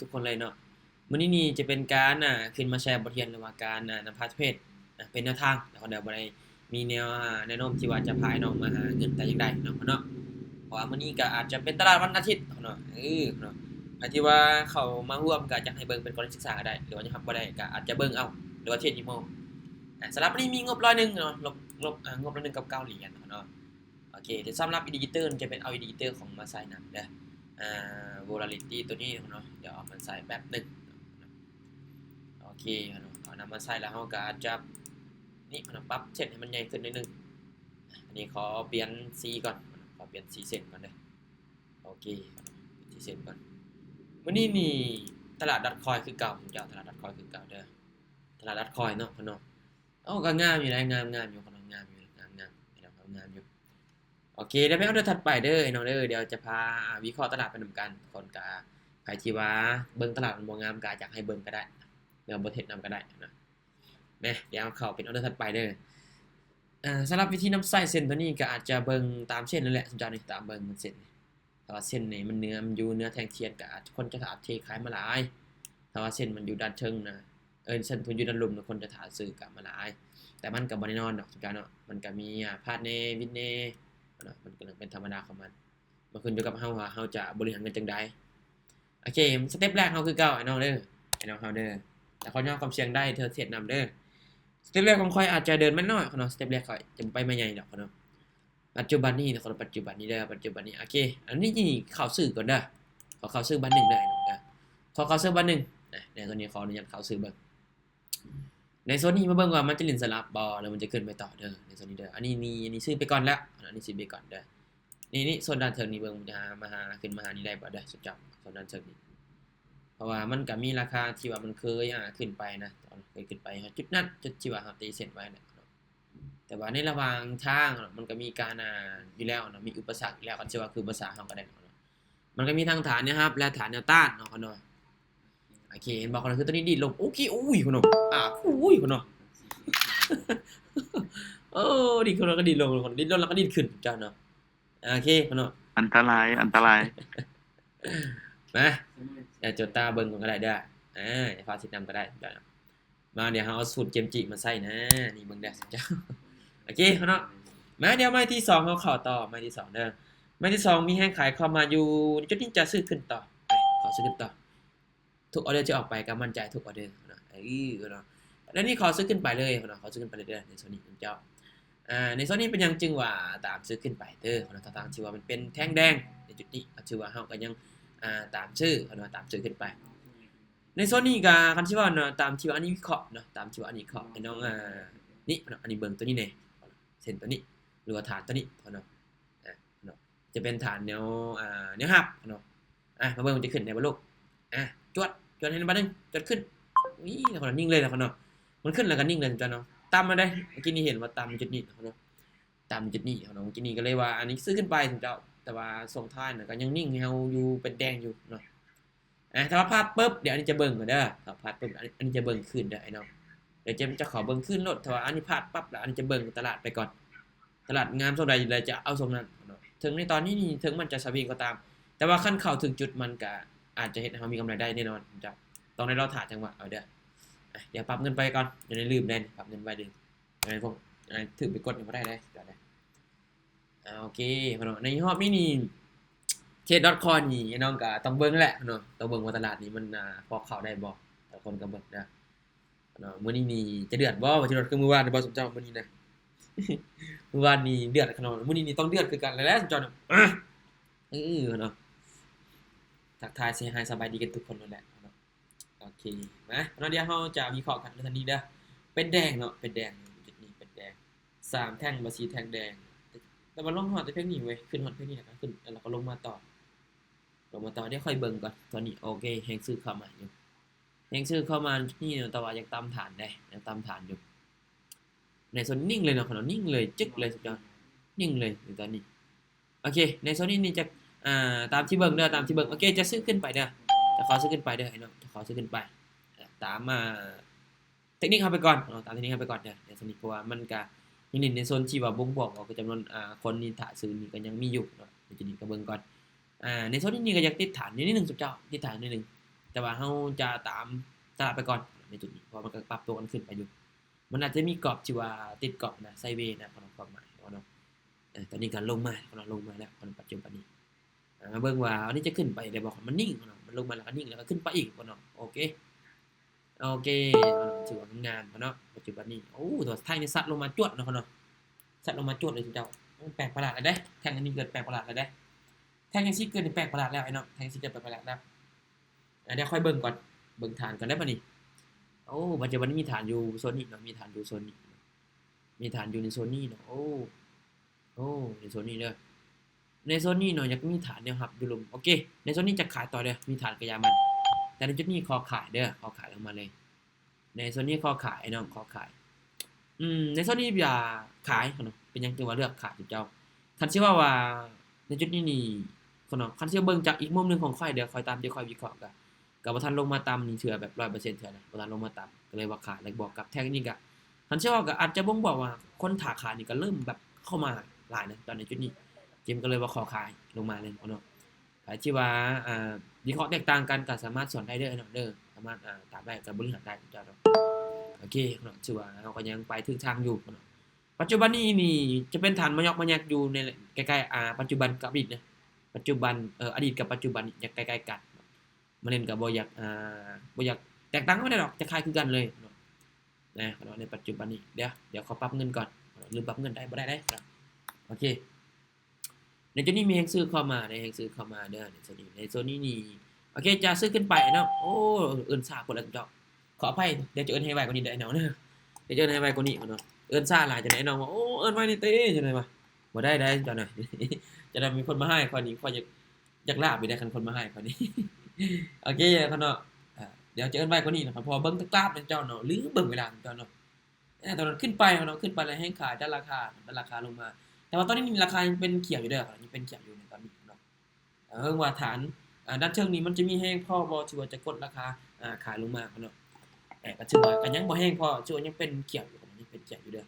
ທຸກຄົນເລີຍເນາະ. ມື້ນີ້ນີ້ຈະເປັນການ ອ່າ ຂຶ້ນມາແຊບົດຮຽນ ຫຼືວ່າການ ອ່າ ນຳພາເທຣດ ອ່າ ເປັນແນວທາງ ແລ້ວກໍບໍ່ໄດ້ມີແນວ ອ່າ ແນວໂນ້ມທີ່ວ່າຈະພານ້ອງມາຫາເງິນແຕ່ຢ່າງໃດເນາະ ເນາະ. ເພາະວ່າມື້ນີ້ກໍອາດຈະເປັນຕະຫຼາດວັນອາທິດເນາະ ເອີເນາະ. ໃຜທີ່ວ່າເຂົ້າມາຮ່ວມກໍຢາກໃຫ້ເບິ່ງເປັນກໍລະນີສຶກສາກໍໄດ້ ຫຼືວ່າຍັງຮັບບໍ່ໄດ້ກໍອາດຈະເບິ່ງເອົາ ຫຼືວ່າເທຣດ ອ່າ ສຳລັບມື້ນີ້ມີງົບຮ້ອຍໜຶ່ງເນາະ ງົບ ງົບ ອ່າ ງົບຮ້ອຍໜຶ່ງກັບເກົ້າຫຼຽນເນາະ. ໂອເຄ ແຕ່ສຳລັບອິນດິເຄເຕີ ຈະເປັນເອົາອິນດິເຄເຕີຂອງມາໃສ່ນຳເດີ ອ່າ ໂວລາລິຕີ້ຕົວນີ້ເນາະ ດຽວເອົາມາໃສ່ແປັບໜຶ່ງ. ໂອເຄເນາະ ເອົານຳມາໃສ່ແລ້ວເຮົາກໍອາດຈະ ນີ້ເນາະ ປັບເສັ້ນໃຫ້ມັນໃຫຍ່ຂຶ້ນໜ້ອຍໜຶ່ງ. ອັນນີ້ຂໍປ່ຽນສີກ່ອນ ຂໍປ່ຽນສີເສັ້ນກ່ອນເດີ. ໂອເຄ ປ່ຽນສີເສັ້ນກ່ອນ. ມື້ນີ້ນີ້ຕະຫຼາດດອດຄອຍຄືເກົ່າເຈົ້າ ຕະຫຼາດດອດຄອຍຄືເກົ່າເດີ ຕະຫຼາດດອດຄອຍເນາະ ເນາະ. ໂອ້ ກໍງາມຢູ່ໃດ໋ ງາມ ງາມຢູ່ ງາມ ງາມຢູ່ ງາມ ງາມ ງາມຢູ່. ໂອເຄ ດຽວໄປອອເດີຖັດໄປເດີ ນ້ອງເດີ ດຽວຈະພາ ອ່າ ວິເຄາະຕະຫຼາດໄປນຳກັນ. ທຸກຄົນກະ ໃຜທີ່ວ່າເບິ່ງຕະຫຼາດມັນບໍ່ງາມ ກະຢາກໃຫ້ເບິ່ງກໍໄດ້ ຫຼືວ່າບໍ່ເຮັດນຳກໍໄດ້ນະ. ແມ ດຽວເຂົ້າເປັນອອເດີຖັດໄປເດີ. ອ່າ ສຳລັບວິທີນຳໃຊ້ເສັ້ນຕົວນີ້ ກະອາດຈະເບິ່ງຕາມເສັ້ນນັ້ນແຫຼະ ສົມເຈົ້ານີ້ ຕາມເບິ່ງເສັ້ນນີ້. ຖ້າວ່າເສັ້ນນີ້ມັນເໜືອ ມັນຢູ່ເໜືອແທ່ງທຽນ ກະອາດ ຄົນຈະຖ້າເທຂາຍມາຫຼາຍ. ຖ້າວ່າເສັ້ນມັນຢູ່ດ້ານເທິງນະ ເອີ ເສັ້ນມັນຢູ່ດ້ານລຸ່ມນະ ຄົນຈະຖ້າຊື້ກະມາຫຼາຍ. ແຕ່ມັນກະບໍ່ແນ່ນອນດອກ ສົມເຈົ້າເນາະ ມັນກະມີ ອ່າ ພາດແດ່ ວິນແດ່ເນາະ ມັນກະເລື່ອງເປັນທຳມະດາຂອງມັນ. ມັນຂຶ້ນຢູ່ກັບເຮົາວ່າເຮົາຈະບໍລິຫານເງິນຈັ່ງໃດ. ໂອເຄ ສະເຕັບແລກເຮົາຄືເກົ່າ ອ້າຍນ້ອງເດີ ອ້າຍນ້ອງເຮົາເດີ. ແຕ່ຂໍຍອມຄວາມສ່ຽງໄດ້ ເທື່ອເທຣດນຳເດີ. ສະເຕັບແລກຂອງຂ້ອຍອາດຈະເດີນມາໜ້ອຍເນາະ ສະເຕັບແລກຂ້ອຍຈະບໍ່ໄປມາໃຫຍ່ດອກເນາະ. ປັດຈຸບັນນີ້ນະ ປັດຈຸບັນນີ້ເດີ ປັດຈຸບັນນີ້. ໂອເຄ ອັນນີ້ເຂົ້າຊື່ກ່ອນເດີ ຂໍເຂົ້າຊື່ບາດໜຶ່ງເດີ ເດີ ຂໍເຂົ້າຊື່ບາດໜຶ່ງນະ. ດຽວຕອນນີ້ຂໍອະນຸຍາດເຂົ້າຊື່ເບິ່ງ. ໃນໂຊນນີ້ມາເບິ່ງວ່າມັນຈະຫຼິ້ນສະຫຼັບບໍ່ ຫຼືມັນຈະຂຶ້ນໄປຕໍ່ເດີ ໃນໂຊນນີ້ເດີ. ອັນນີ້ນີ້ ອັນນີ້ຊື້ໄປກ່ອນແລ້ວ ອັນນີ້ຊື້ໄປກ່ອນເດີ. ນີ້ ນີ້ໂຊນດ້ານເທິງນີ້ເບິ່ງ ຈະຫາມາຫາ ຂຶ້ນມາຫານີ້ໄດ້ບໍ່ເດີ ສຸດຍອດ ໂຊນດ້ານເທິງນີ້. ເພາະວ່າມັນກະມີລາຄາທີ່ວ່າມັນເຄີຍ ອ່າ ຂຶ້ນໄປນະ ເຄີຍຂຶ້ນໄປຮອດຈຸດນັ້ນ ຈຸດທີ່ວ່າເຮົາຕີເສັ້ນໄວ້ນະ. ແຕ່ວ່າໃນລະຫວ່າງທາງເນາະ ມັນກໍມີການ ອ່າ ຢູ່ແລ້ວເນາະ ມີອຸປະສັກຢູ່ແລ້ວ ຄັນຊິວ່າຄືພາສາເຮົາກໍໄດ້ເນາະ. ມັນກໍມີທັງຖານແນວຮັບ ແລະ ຖານແນວຕ້ານເນາະ ເນາະ. ໂອເຄ ເຫັນບໍ່ ຄືຕົວນີ້ດີດລົງ ໂອເຄ ໂອ້ຍ ພຸ້ນເນາະ ອ່າ ໂອ້ຍ ພຸ້ນເນາະ. ໂອ້ ດີດຂຶ້ນແລ້ວກໍດີດລົງ ດີດລົງແລ້ວກໍດີດຂຶ້ນ ເຈົ້າເນາະ. ໂອເຄ ພຸ້ນເນາະ ອັນຕະລາຍ ອັນຕະລາຍ. ມາ ດຽວຈົດຕາເບິ່ງກ່ອນກໍໄດ້ເດີ ອ່າ ພາສິດນຳກໍໄດ້ ເຈົ້າເນາະ. ມາ ດຽວເຮົາເອົາສູດເຈມຈິມາໃສ່ນະ ນີ້ເບິ່ງເດີເຈົ້າ. ໂອເຄເນາະ ມາ ດຽວໄມ້ທີສອງເຮົາເຂົ້າຕໍ່ ໄມ້ທີສອງເດີ. ໄມ້ທີສອງມີແຮງຂາຍເຂົ້າມາຢູ່ໃນຈຸດນີ້ ຈະຊື້ຂຶ້ນຕໍ່ ຂໍຊື້ຂຶ້ນຕໍ່. ທຸກອອເດີທີ່ອອກໄປກໍໝັ້ນໃຈທຸກອອເດີເນາະ ເອີເນາະ. ແລ້ວນີ້ຂໍຊື້ຂຶ້ນໄປເລີຍເນາະ ຂໍຊື້ຂຶ້ນໄປເລີຍເດີ ໃນໂຊນນີ້ເຈົ້າ. ອ່າ ໃນໂຊນນີ້ເປັນຫຍັງຈຶ່ງວ່າຕາມຊື້ຂຶ້ນໄປເດີເນາະ ທັງໆທີ່ວ່າມັນເປັນແທ່ງແດງໃນຈຸດນີ້ ກໍຖືວ່າເຮົາກໍຍັງ ອ່າ ຕາມຊື້ເນາະ ຕາມຊື້ຂຶ້ນໄປ. ໃນໂຊນນີ້ກໍຄັນຊິເວົ້າເນາະ ຕາມທີ່ວ່າອັນນີ້ວິເຄາະເນາະ ຕາມທີ່ວ່າອັນນີ້ວິເຄາະ ໃຫ້ນ້ອງ ອ່າ ນີ້ເນາະ ອັນນີ້ເບິ່ງຕົວນີ້ແດ່ ເສັ້ນຕົວນີ້ ຫຼືວ່າຖານຕົວນີ້ເນາະ ອ່າ ເນາະ ຈະເປັນຖານແນວ ອ່າ ແນວຮັບເນາະ. ອ່າ ມາເບິ່ງມັນຈະຂຶ້ນໄດ້ບໍ່ລູກ ອ່າ ຈວດ ຈວດໃຫ້ບາດໜຶ່ງ ຈວດຂຶ້ນ ນີ້ເນາະ ນິ່ງເລີຍເນາະ ມັນຂຶ້ນແລ້ວກໍນິ່ງເລີຍເນາະ ຕ່ຳມາໄດ້ ເມື່ອກີ້ນີ້ເຫັນວ່າຕ່ຳຈຸດນີ້ເນາະ ຕ່ຳຈຸດນີ້ເນາະ. ເມື່ອກີ້ນີ້ກໍເລີຍວ່າອັນນີ້ຊື້ຂຶ້ນໄປເຈົ້າ ແຕ່ວ່າຊ່ວງທ້າຍນະກໍຍັງນິ່ງໃຫ້ເຮົາຢູ່ເປັນແດງຢູ່ເນາະ. ອ່າ ຖ້າວ່າພາດປຶບ ດຽວອັນນີ້ຈະເບິ່ງກ່ອນເດີ ຖ້າພາດປຶບ ອັນ ອັນນີ້ຈະເບິ່ງຄືນເດີໄອ້ນ້ອງ ດຽວຈະ ຈະຂໍເບິ່ງຄືນໂລດ. ຖ້າວ່າອັນນີ້ພາດປັບ ແລ້ວອັນນີ້ຈະເບິ່ງຕະຫຼາດໄປກ່ອນ ຕະຫຼາດງາມຊ່ວງໃດ ແລ້ວຈະເອົາຊ່ວງນັ້ນເນາະ. ເຖິງໃນຕອນນີ້ນີ້ ເຖິງມັນຈະສະວິງກໍຕາມ ແຕ່ວ່າຄັນເຂົ້າຖືກຈຸດ ມັນກະອາດຈະເຮັດໃຫ້ເຮົາມີກຳໄລໄດ້ແນ່ນອນເຈົ້າ. ຕ້ອງໄດ້ລໍຖ້າຈັງຫວະເອົາເດີ. ອ່ະ ດຽວປັບເງິນໄປກ່ອນ ຢ່າໄດ້ລືມເດ້ ປັບເງິນໄວ້ເດີ. ອັນນີ້ພວກ ອ່າ ຖືກໄປກົດນີ້ບໍ່ໄດ້ເດ້ ເຈົ້າເດ້. ອ່າ ໂອເຄ ເນາະ ໃນຮອບນີ້ນີ້ ເທຣດດອດຄອຍນີ້ ນ້ອງກໍຕ້ອງເບິ່ງແຫຼະເນາະ ຕ້ອງເບິ່ງວ່າຕະຫຼາດນີ້ມັນ ອ່າ ພໍເຂົ້າໄດ້ບໍ່ ແຕ່ລະຄົນກໍເບິ່ງນະເນາະ. ມື້ນີ້ນີ້ຈະເດືອດບໍ່ ວ່າຈະເດືອດຄືມື້ວານບໍ່ ສົມເຈົ້າ? ມື້ນີ້ນະ ມື້ວານນີ້ເດືອດຂະໜາດ ມື້ນີ້ນີ້ຕ້ອງເດືອດຄືກັນແຫຼະ ສົມເຈົ້ານະ. ເອີ ເນາະ ທັກທາຍເຊຮາຍສະບາຍດີກັນທຸກຄົນນັ້ນແຫຼະເນາະ. ໂອເຄ ມາເນາະ ດຽວເຮົາຈະວິເຄາະກັນເລື່ອງນີ້ເດີ. ເປັນແດງເນາະ ເປັນແດງ ຈຸດນີ້ເປັນແດງ ສາມແທ່ງ ບໍ່ ສີ່ແທ່ງແດງ ແຕ່ວ່າລົງຮອດແຕ່ເພງນີ້ເວີຍ ຂຶ້ນຮອດເພງນີ້ແລ້ວກໍຂຶ້ນ ແລ້ວກໍລົງມາຕໍ່ ລົງມາຕໍ່. ດຽວຂ້ອຍເບິ່ງກ່ອນຕອນນີ້. ໂອເຄ ແຮງຊື້ເຂົ້າມາຢູ່ ແຮງຊື້ເຂົ້າມານີ້ເນາະ ແຕ່ວ່າຍັງຕາມຖານເດ້ ຍັງຕາມຖານຢູ່. ໃນໂຊນນີ້ນິ່ງເລີຍເນາະ ເນາະ ນິ່ງເລີຍ ຈຶກເລີຍ ສຸດຍອດ ນິ່ງເລີຍຢູ່ຕອນນີ້. ໂອເຄ ໃນໂຊນນີ້ນີ້ຈະ ອ່າ ຕາມທີ່ເບິ່ງເດີ ຕາມທີ່ເບິ່ງ. ໂອເຄ ຈະຊື້ຂຶ້ນໄປເດີ ຈະຂໍຊື້ຂຶ້ນໄປເດີ ເນາະ ຈະຂໍຊື້ຂຶ້ນໄປ ຕາມ ອ່າ ເທັກນິກເຮົາໄປກ່ອນເນາະ ຕາມເທັກນິກເຮົາໄປກ່ອນເດີ ໃນໂຊນນີ້ ເພາະວ່າມັນກະຍັງເນັ້ນໃນໂຊນທີ່ວ່າບົ່ງບອກວ່າຈຳນວນ ອ່າ ຄົນນີ້ຖ້າຊື້ນີ້ກໍຍັງມີຢູ່ເນາະ. ໃນຈຸດນີ້ກໍເບິ່ງກ່ອນ ອ່າ ໃນໂຊນນີ້ນີ້ກໍຢາກຕິດຖານນິດໜຶ່ງ ສຸດເຈົ້າ ຕິດຖານນິດໜຶ່ງ ແຕ່ວ່າເຮົາຈະຕາມຕະຫຼາດໄປກ່ອນໃນຈຸດນີ້ ເພາະວ່າມັນກໍປັບຕົວກັນຂຶ້ນໄປຢູ່. ມັນອາດຈະມີກອບທີ່ວ່າຕິດກອບນະ ໄຊເວນະ ຂອງຄວາມໝາຍເນາະ. ເອີ ຕອນນີ້ກໍລົງມາເນາະ ລົງມາແລ້ວເນາະ ປັດຈຸບັນນີ້. ອ່າ ມາເບິ່ງວ່າອັນນີ້ຈະຂຶ້ນໄປໄດ້ບໍ່? ມັນນິ່ງເນາະ ມັນລົງມາແລ້ວກໍນິ່ງ ແລ້ວກໍຂຶ້ນໄປອີກເນາະ. ໂອເຄ ໂອເຄເນາະ ຖືວ່າງາມເນາະ ປັດຈຸບັນນີ້. ໂອ້ ແຕ່ວ່າແທ່ງນີ້ຊັດລົງມາຈວດເນາະ ເນາະ ຊັດລົງມາຈວດເລີຍເຈົ້າ. ໂອ້ ແປກປະຫຼາດແລ້ວເດ້ ແທ່ງອັນນີ້ເກີດແປກປະຫຼາດແລ້ວເດ້ ແທ່ງຈັ່ງຊີ້ເກີດແປກປະຫຼາດແລ້ວໄອ້ນ້ອງ ແທ່ງຈັ່ງຊີ້ເກີດແປກປະຫຼາດແລ້ວ. ອ່າ ດຽວຄ່ອຍເບິ່ງກ່ອນ ເບິ່ງຖານກ່ອນເດີບັດນີ້. ໂອ້ ປັດຈຸບັນນີ້ມີຖານຢູ່ໂຊນນີ້ເນາະ ມີຖານຢູ່ໂຊນນີ້ ມີຖານຢູ່ໃນໂຊນນີ້ເນາະ. ໂອ້ ໂອ້ ໃນໂຊນນີ້ເດີ ໃນໂຊນນີ້ເນາະ ຍັງມີຖານແນວຮັບຢູ່ລຸ່ມ. ໂອເຄ ໃນໂຊນນີ້ຈະຂາຍຕໍ່ເດີ ມີຖານກະຢ່າມັນ ແຕ່ໃນຈຸດນີ້ຂໍຂາຍເດີ ຂໍຂາຍລົງມາເລີຍ. ໃນໂຊນນີ້ຂໍຂາຍ ໄອ້ນ້ອງ ຂໍຂາຍ. ອືມ ໃນໂຊນນີ້ຢ່າຂາຍເນາະ. ເປັນຫຍັງຈຶ່ງວ່າເລືອກຂາຍຈຸເຈົ້າ? ຄັນຊິເວົ້າວ່າໃນຈຸດນີ້ນີ້ເນາະ ຄັນຊິເບິ່ງຈາກອີກມຸມໜຶ່ງຂອງຂ້ອຍເດີ ຂ້ອຍຕາມທີ່ຂ້ອຍວິເຄາະ ກະ ກະບໍ່ທັນລົງມາຕ່ຳນີ້ເທື່ອ ແບບຮ້ອຍເປີເຊັນເທື່ອນະ ບໍ່ທັນລົງມາຕ່ຳ ກໍເລີຍວ່າຂາຍ. ແລ້ວບວກກັບແທ່ງນີ້ກະ ຄັນຊິເວົ້າກະອາດຈະບົ່ງບອກວ່າຄົນຖ້າຂາຍນີ້ກະເລີ່ມແບບເຂົ້າມາຫຼາຍນະ ຕອນໃນຈຸດນີ້ ເກມກໍເລີຍວ່າຂໍຂາຍລົງມາເລີຍເນາະ. ໃຜທີ່ວ່າ ອ່າ ວິເຄາະແຕກຕ່າງກັນກໍສາມາດສວນໄດ້ເດີເນາະ ເດີ ສາມາດ ອ່າ ຕາມໄດ້ ກໍບໍລິຫານໄດ້ເຈົ້າເນາະ. ໂອເຄເນາະ ຖືວ່າເຮົາກໍຍັງໄປຖືກທາງຢູ່ເນາະ. ປັດຈຸບັນນີ້ນີ້ຈະເປັນຖານມະຍອກມະແຍກຢູ່ໃນໃກ້ໆ ອ່າ ປັດຈຸບັນກັບອະດີດນະ ປັດຈຸບັນ ເອີ ອະດີດກັບປັດຈຸບັນນີ້ຍັງໃກ້ໆກັນ. ມາເຫຼັ້ນກໍບໍ່ຢາກ ອ່າ ບໍ່ຢາກແຕກຕ່າງກັນປານໃດດອກ ຈະຂາຍຄືກັນເລີຍເນາະ ນະ ເນາະ ໃນປັດຈຸບັນນີ້. ດຽວ ດຽວຂໍປັບເງິນກ່ອນ ລືມປັບເງິນໄດ້ ບໍ່ໄດ້ເດ້. ໂອເຄ ໃນຈຸດນີ້ມີແຮງຊື້ເຂົ້າມາ ໃນແຮງຊື້ເຂົ້າມາເດີ ໃນໂຊນນີ້ ໃນໂຊນນີ້ນີ້. ໂອເຄ ຈະຊື້ຂຶ້ນໄປເນາະ. ໂອ້ ເອີ້ນຊ້າໂພດແລ້ວເຈົ້າ ຂໍອະໄພ ດຽວຈະເອີ້ນໃຫ້ໄວກວ່ານີ້ເດີ ໄອ້ນ້ອງເດີ ດຽວຈະເອີ້ນໃຫ້ໄວກວ່ານີ້ເນາະ. ເອີ້ນຊ້າຫຼາຍ ຈັ່ງໃດ ໄອ້ນ້ອງວ່າ ໂອ້ ເອີ້ນໄວແດ່ເຕ ຈັ່ງໃດວະ. ບໍ່ໄດ້ໄດ໋ເຈົ້ານະ ຈະໄດ້ມີຄົນມາຮ້າຍຂ້ອຍນີ້ ຂ້ອຍຢາກ ຢາກລາບຢູ່ເດ້ ຄັນຄົນມາຮ້າຍຂ້ອຍນີ້. ໂອເຄເນາະ ດຽວຈະເອີ້ນໄວກວ່ານີ້ເນາະ ເພາະວ່າເບິ່ງແຕ່ກຣາຟເນາະເຈົ້າເນາະ ລືມເບິ່ງເວລາເນາະເຈົ້າເນາະ. ອ່າ ຕອນນັ້ນຂຶ້ນໄປເນາະ ຂຶ້ນໄປແລ້ວແຮງຂາຍ ດັນລາຄາ ດັນລາຄາລົງມາ. ແຕ່ວ່າຕອນນີ້ລາຄາຍັງເປັນຂຽວຢູ່ເດີ ຍັງເປັນຂຽວຢູ່ໃນຕອນນີ້ເນາະ. ເອີ ເບິ່ງວ່າຖານ ອ່າ ດ້ານເທິງນີ້ມັນຈະມີແຮງພໍບໍ່ ທີ່ວ່າຈະກົດລາຄາ ອ່າ ຂາຍລົງມາເນາະ. ແຕ່ກໍຖືວ່າກໍຍັງບໍ່ແຮງພໍ ຖືວ່າຍັງເປັນຂຽວຢູ່ ຍັງເປັນຂຽວຢູ່ເດີ.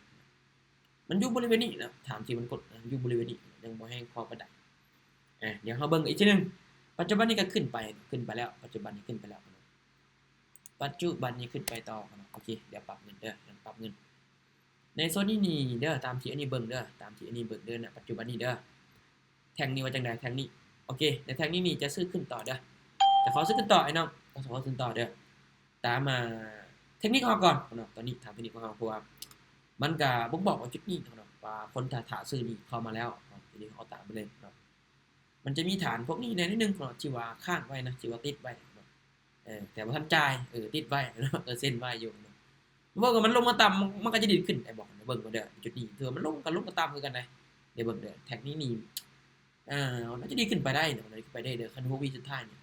ມັນຢູ່ບໍລິເວນນີ້ນະ ຖານທີ່ມັນກົດ ຢູ່ບໍລິເວນນີ້ ຍັງບໍ່ແຮງພໍປານໃດ. ອ່າ ດຽວເຮົາເບິ່ງອີກທີໜຶ່ງ. ປັດຈຸບັນນີ້ກໍຂຶ້ນໄປ ຂຶ້ນໄປແລ້ວ ປັດຈຸບັນນີ້ຂຶ້ນໄປແລ້ວເນາະ ປັດຈຸບັນນີ້ຂຶ້ນໄປຕໍ່ເນາະ. ໂອເຄ ດຽວປັບເງິນເດີ ປັບເງິນ. ໃນໂຊນນີ້ນີ້ເດີ ຕາມທີ່ອັນນີ້ເບິ່ງເດີ ຕາມທີ່ອັນນີ້ເບິ່ງເດີ ນະ ປັດຈຸບັນນີ້ເດີ ແທ່ງນີ້ວ່າຈັ່ງໃດ ແທ່ງນີ້. ໂອເຄ ໃນແທ່ງນີ້ນີ້ຈະຊື້ຂຶ້ນຕໍ່ເດີ ຈະຂໍຊື້ຂຶ້ນຕໍ່ ໄອ້ນ້ອງ ຈະຂໍຊື້ຂຶ້ນຕໍ່ເດີ. ຕາມ ອ່າ ເທັກນິກເຮົາກ່ອນເນາະ ຕອນນີ້ຖາມເທັກນິກຂອງເຮົາ ເພາະວ່າມັນກະບົ່ງບອກວ່າຈຸດນີ້ເນາະ ວ່າຄົນຖ້າ ຖ້າຊື້ນີ້ເຂົ້າມາແລ້ວເນາະ. ທີນີ້ເຮົາຕາມໄປເລີຍເນາະ ມັນຈະມີຖານພວກນີ້ແດ່ໜ້ອຍໜຶ່ງເນາະ ທີ່ວ່າຄ້າງໄວ້ນະ ທີ່ວ່າຕິດໄວ້ເນາະ. ເອີ ແຕ່ບໍ່ທັນຈ່າຍ ເອີ ຕິດໄວ້ເນາະ ເອີ ເຊັນໄວ້ຢູ່ເນາະ. ເບິ່ງວ່າມັນລົງມາຕ່ຳ ມັນກໍຈະດີດຂຶ້ນໄດ້ບໍ່ ເບິ່ງກ່ອນເດີ. ຈຸດນີ້ຖືວ່າມັນລົງ ກໍລົງມາຕ່ຳຄືກັນໄດ໋ ດຽວເບິ່ງເດີ. ແທັກນີ້ນີ້ ອ່າ ໜ້າຈະດີດຂຶ້ນໄປໄດ້ເນາະ ດີດຂຶ້ນໄປໄດ້ເດີ ຄັນຫົກວິສຸດທ້າຍນີ້.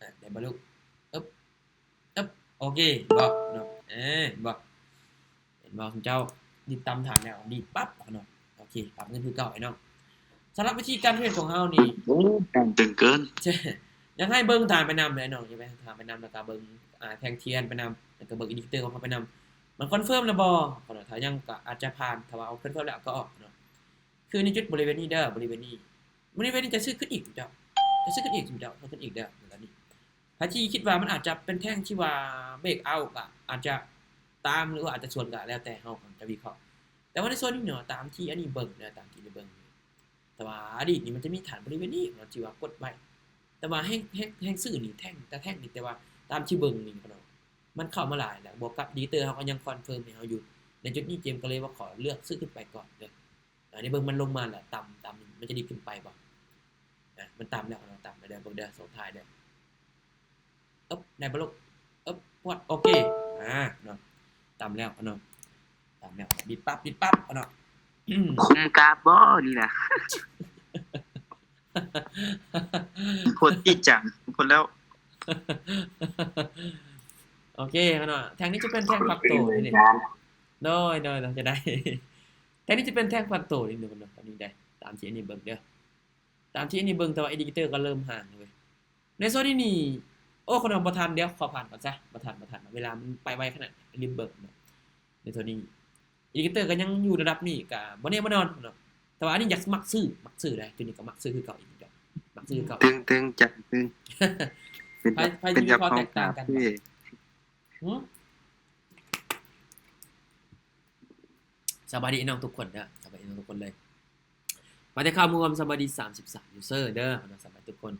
ອ່າ ໄດ້ບໍ່ລູກ? ອຶບ ອຶບ ໂອເຄ ເຫັນບໍ່ເນາະ ເອີ ເຫັນບໍ່ ເຫັນບໍ່ ເຈົ້າ ດີດຕຳຖານແລ້ວ ດີດປັບເນາະ. ໂອເຄ ປັບເງິນຄືເກົ່າ ໄອ້ນ້ອງ. ສຳລັບວິທີການເທຣດຂອງເຮົານີ້ ໂອ້ ການຕຶງເກີນ ຢາກໃຫ້ເບິ່ງຖານໄປນຳເດີ ໄອ້ນ້ອງ ຢາກໃຫ້ເບິ່ງຖານໄປນຳ ແລ້ວກໍເບິ່ງ ອ່າ ແທ່ງທຽນໄປນຳ ແລ້ວກໍເບິ່ງອິນດິເຄເຕີຂອງເຮົາໄປນຳ ມັນຄອນເຟີມແລ້ວບໍ່ເນາະ. ຖ້າຍັງກໍອາດຈະຜ່ານ ຖ້າວ່າເອົາຄອນເຟີມແລ້ວກໍອອກເນາະ. ຄືໃນຈຸດບໍລິເວນນີ້ເດີ ບໍລິເວນນີ້ ບໍລິເວນນີ້ຈະຊື້ຂຶ້ນອີກເຈົ້າ ຈະຊື້ຂຶ້ນອີກເຈົ້າ ຊື້ຂຶ້ນອີກເດີ ແບບນີ້. ໃຜທີ່ຄິດວ່າມັນອາດຈະເປັນແທ່ງທີ່ວ່າເບຣກເອົາ ກໍອາດຈະຕາມ ຫຼືວ່າອາດຈະສວນ ກໍແລ້ວແຕ່ເຮົາຈະວິເຄາະ. ແຕ່ວ່າໃນສ່ວນນີ້ເນາະ ຕາມທີ່ອັນນີ້ເບິ່ງເດີ ຕາມທີ່ໄດ້ເບິ່ງ ແຕ່ວ່າອະດີດນີ້ມັນຈະມີຖານບໍລິເວນນີ້ເນາະ ທີ່ວ່າກົດໄວ້ ແຕ່ວ່າແຮງ ແຮງ ແຮງຊື້ນີ້ແທ່ງ ແຕ່ແທ່ງນີ້ ແຕ່ວ່າຕາມທີ່ເບິ່ງນີ້ເນາະ ມັນເຂົ້າມາຫຼາຍແລ້ວ ບວກກັບອິນດິເຄເຕີເຮົາກໍຍັງຄອນເຟີມໃຫ້ເຮົາຢູ່. ໃນຈຸດນີ້ເກມກໍເລີຍວ່າຂໍເລືອກຊື້ຂຶ້ນໄປກ່ອນເດີ. ອ່າ ດຽວເບິ່ງມັນລົງມາແລ້ວ ຕ່ຳ ຕ່ຳ ມັນຈະດີດຂຶ້ນໄປບໍ່? ອ່າ ມັນຕ່ຳແລ້ວເນາະ ຕ່ຳແລ້ວເດີ ເບິ່ງເດີ ສອງທ້າຍເດີ. ອຶບ ໄດ້ບໍ່ລູກ? ອຶບ ປວດ ໂອເຄ ອ່າ ເນາະ ຕ່ຳແລ້ວເນາະ ຕ່ຳແລ້ວ ດິດປັບ ດິດປັບເນາະ. ຄຸມກາບບໍ່ນີ້ນະ? ໂພດຈິງຈັງ ໂພດແລ້ວ. ໂອເຄເນາະ ແທ່ງນີ້ຈະເປັນແທ່ງພັກໂຕນີ້ ໂດຍ ໂດຍ ໂດຍ ຈະໄດ້ ແທ່ງນີ້ຈະເປັນແທ່ງພັກໂຕນີ້ເນາະ ອັນນີ້ໄດ໋ ຕາມທີ່ອັນນີ້ເບິ່ງເດີ ຕາມທີ່ອັນນີ້ເບິ່ງ ແຕ່ວ່າອິນດິເຄເຕີກໍເລີ່ມຫ່າງເວີຍ ໃນໂຊນນີ້ນີ້. ໂອ້ ຄົນເຮົາບໍ່ທັນ ດຽວຂໍຜ່ານກ່ອນຊະ ບໍ່ທັນ ບໍ່ທັນ ເວລາມັນໄປໄວຂະໜາດ ລືມເບິ່ງເນາະ. ໃນໂຊນນີ້ ອິນດິເຄເຕີກໍຍັງຢູ່ລະດັບນີ້ ກໍບໍ່ແນ່ບໍ່ນອນເນາະ ແຕ່ວ່າອັນນີ້ຢາກມັກຊື້ ມັກຊື້ໄດ໋ ໂຕນີ້ກໍມັກຊື້ຄືເກົ່າອີກ ມັກຊື້ຄືເກົ່າ ຕຶງໆ ຈັດຕຶງ. ເປັນ ໃຜ ໃຜ ເປັນ ຊິວິເຄາະແຕກຕ່າງກັນ ຫຶ? ສະບາຍດີນ້ອງທຸກຄົນເດີ ສະບາຍດີນ້ອງທຸກຄົນເລີຍ. ມາແຕ່ຂ່າວມວນສະບາຍດີສາມສິບສາມຢູເຊີເດີ ສະບາຍທຸກຄົນ.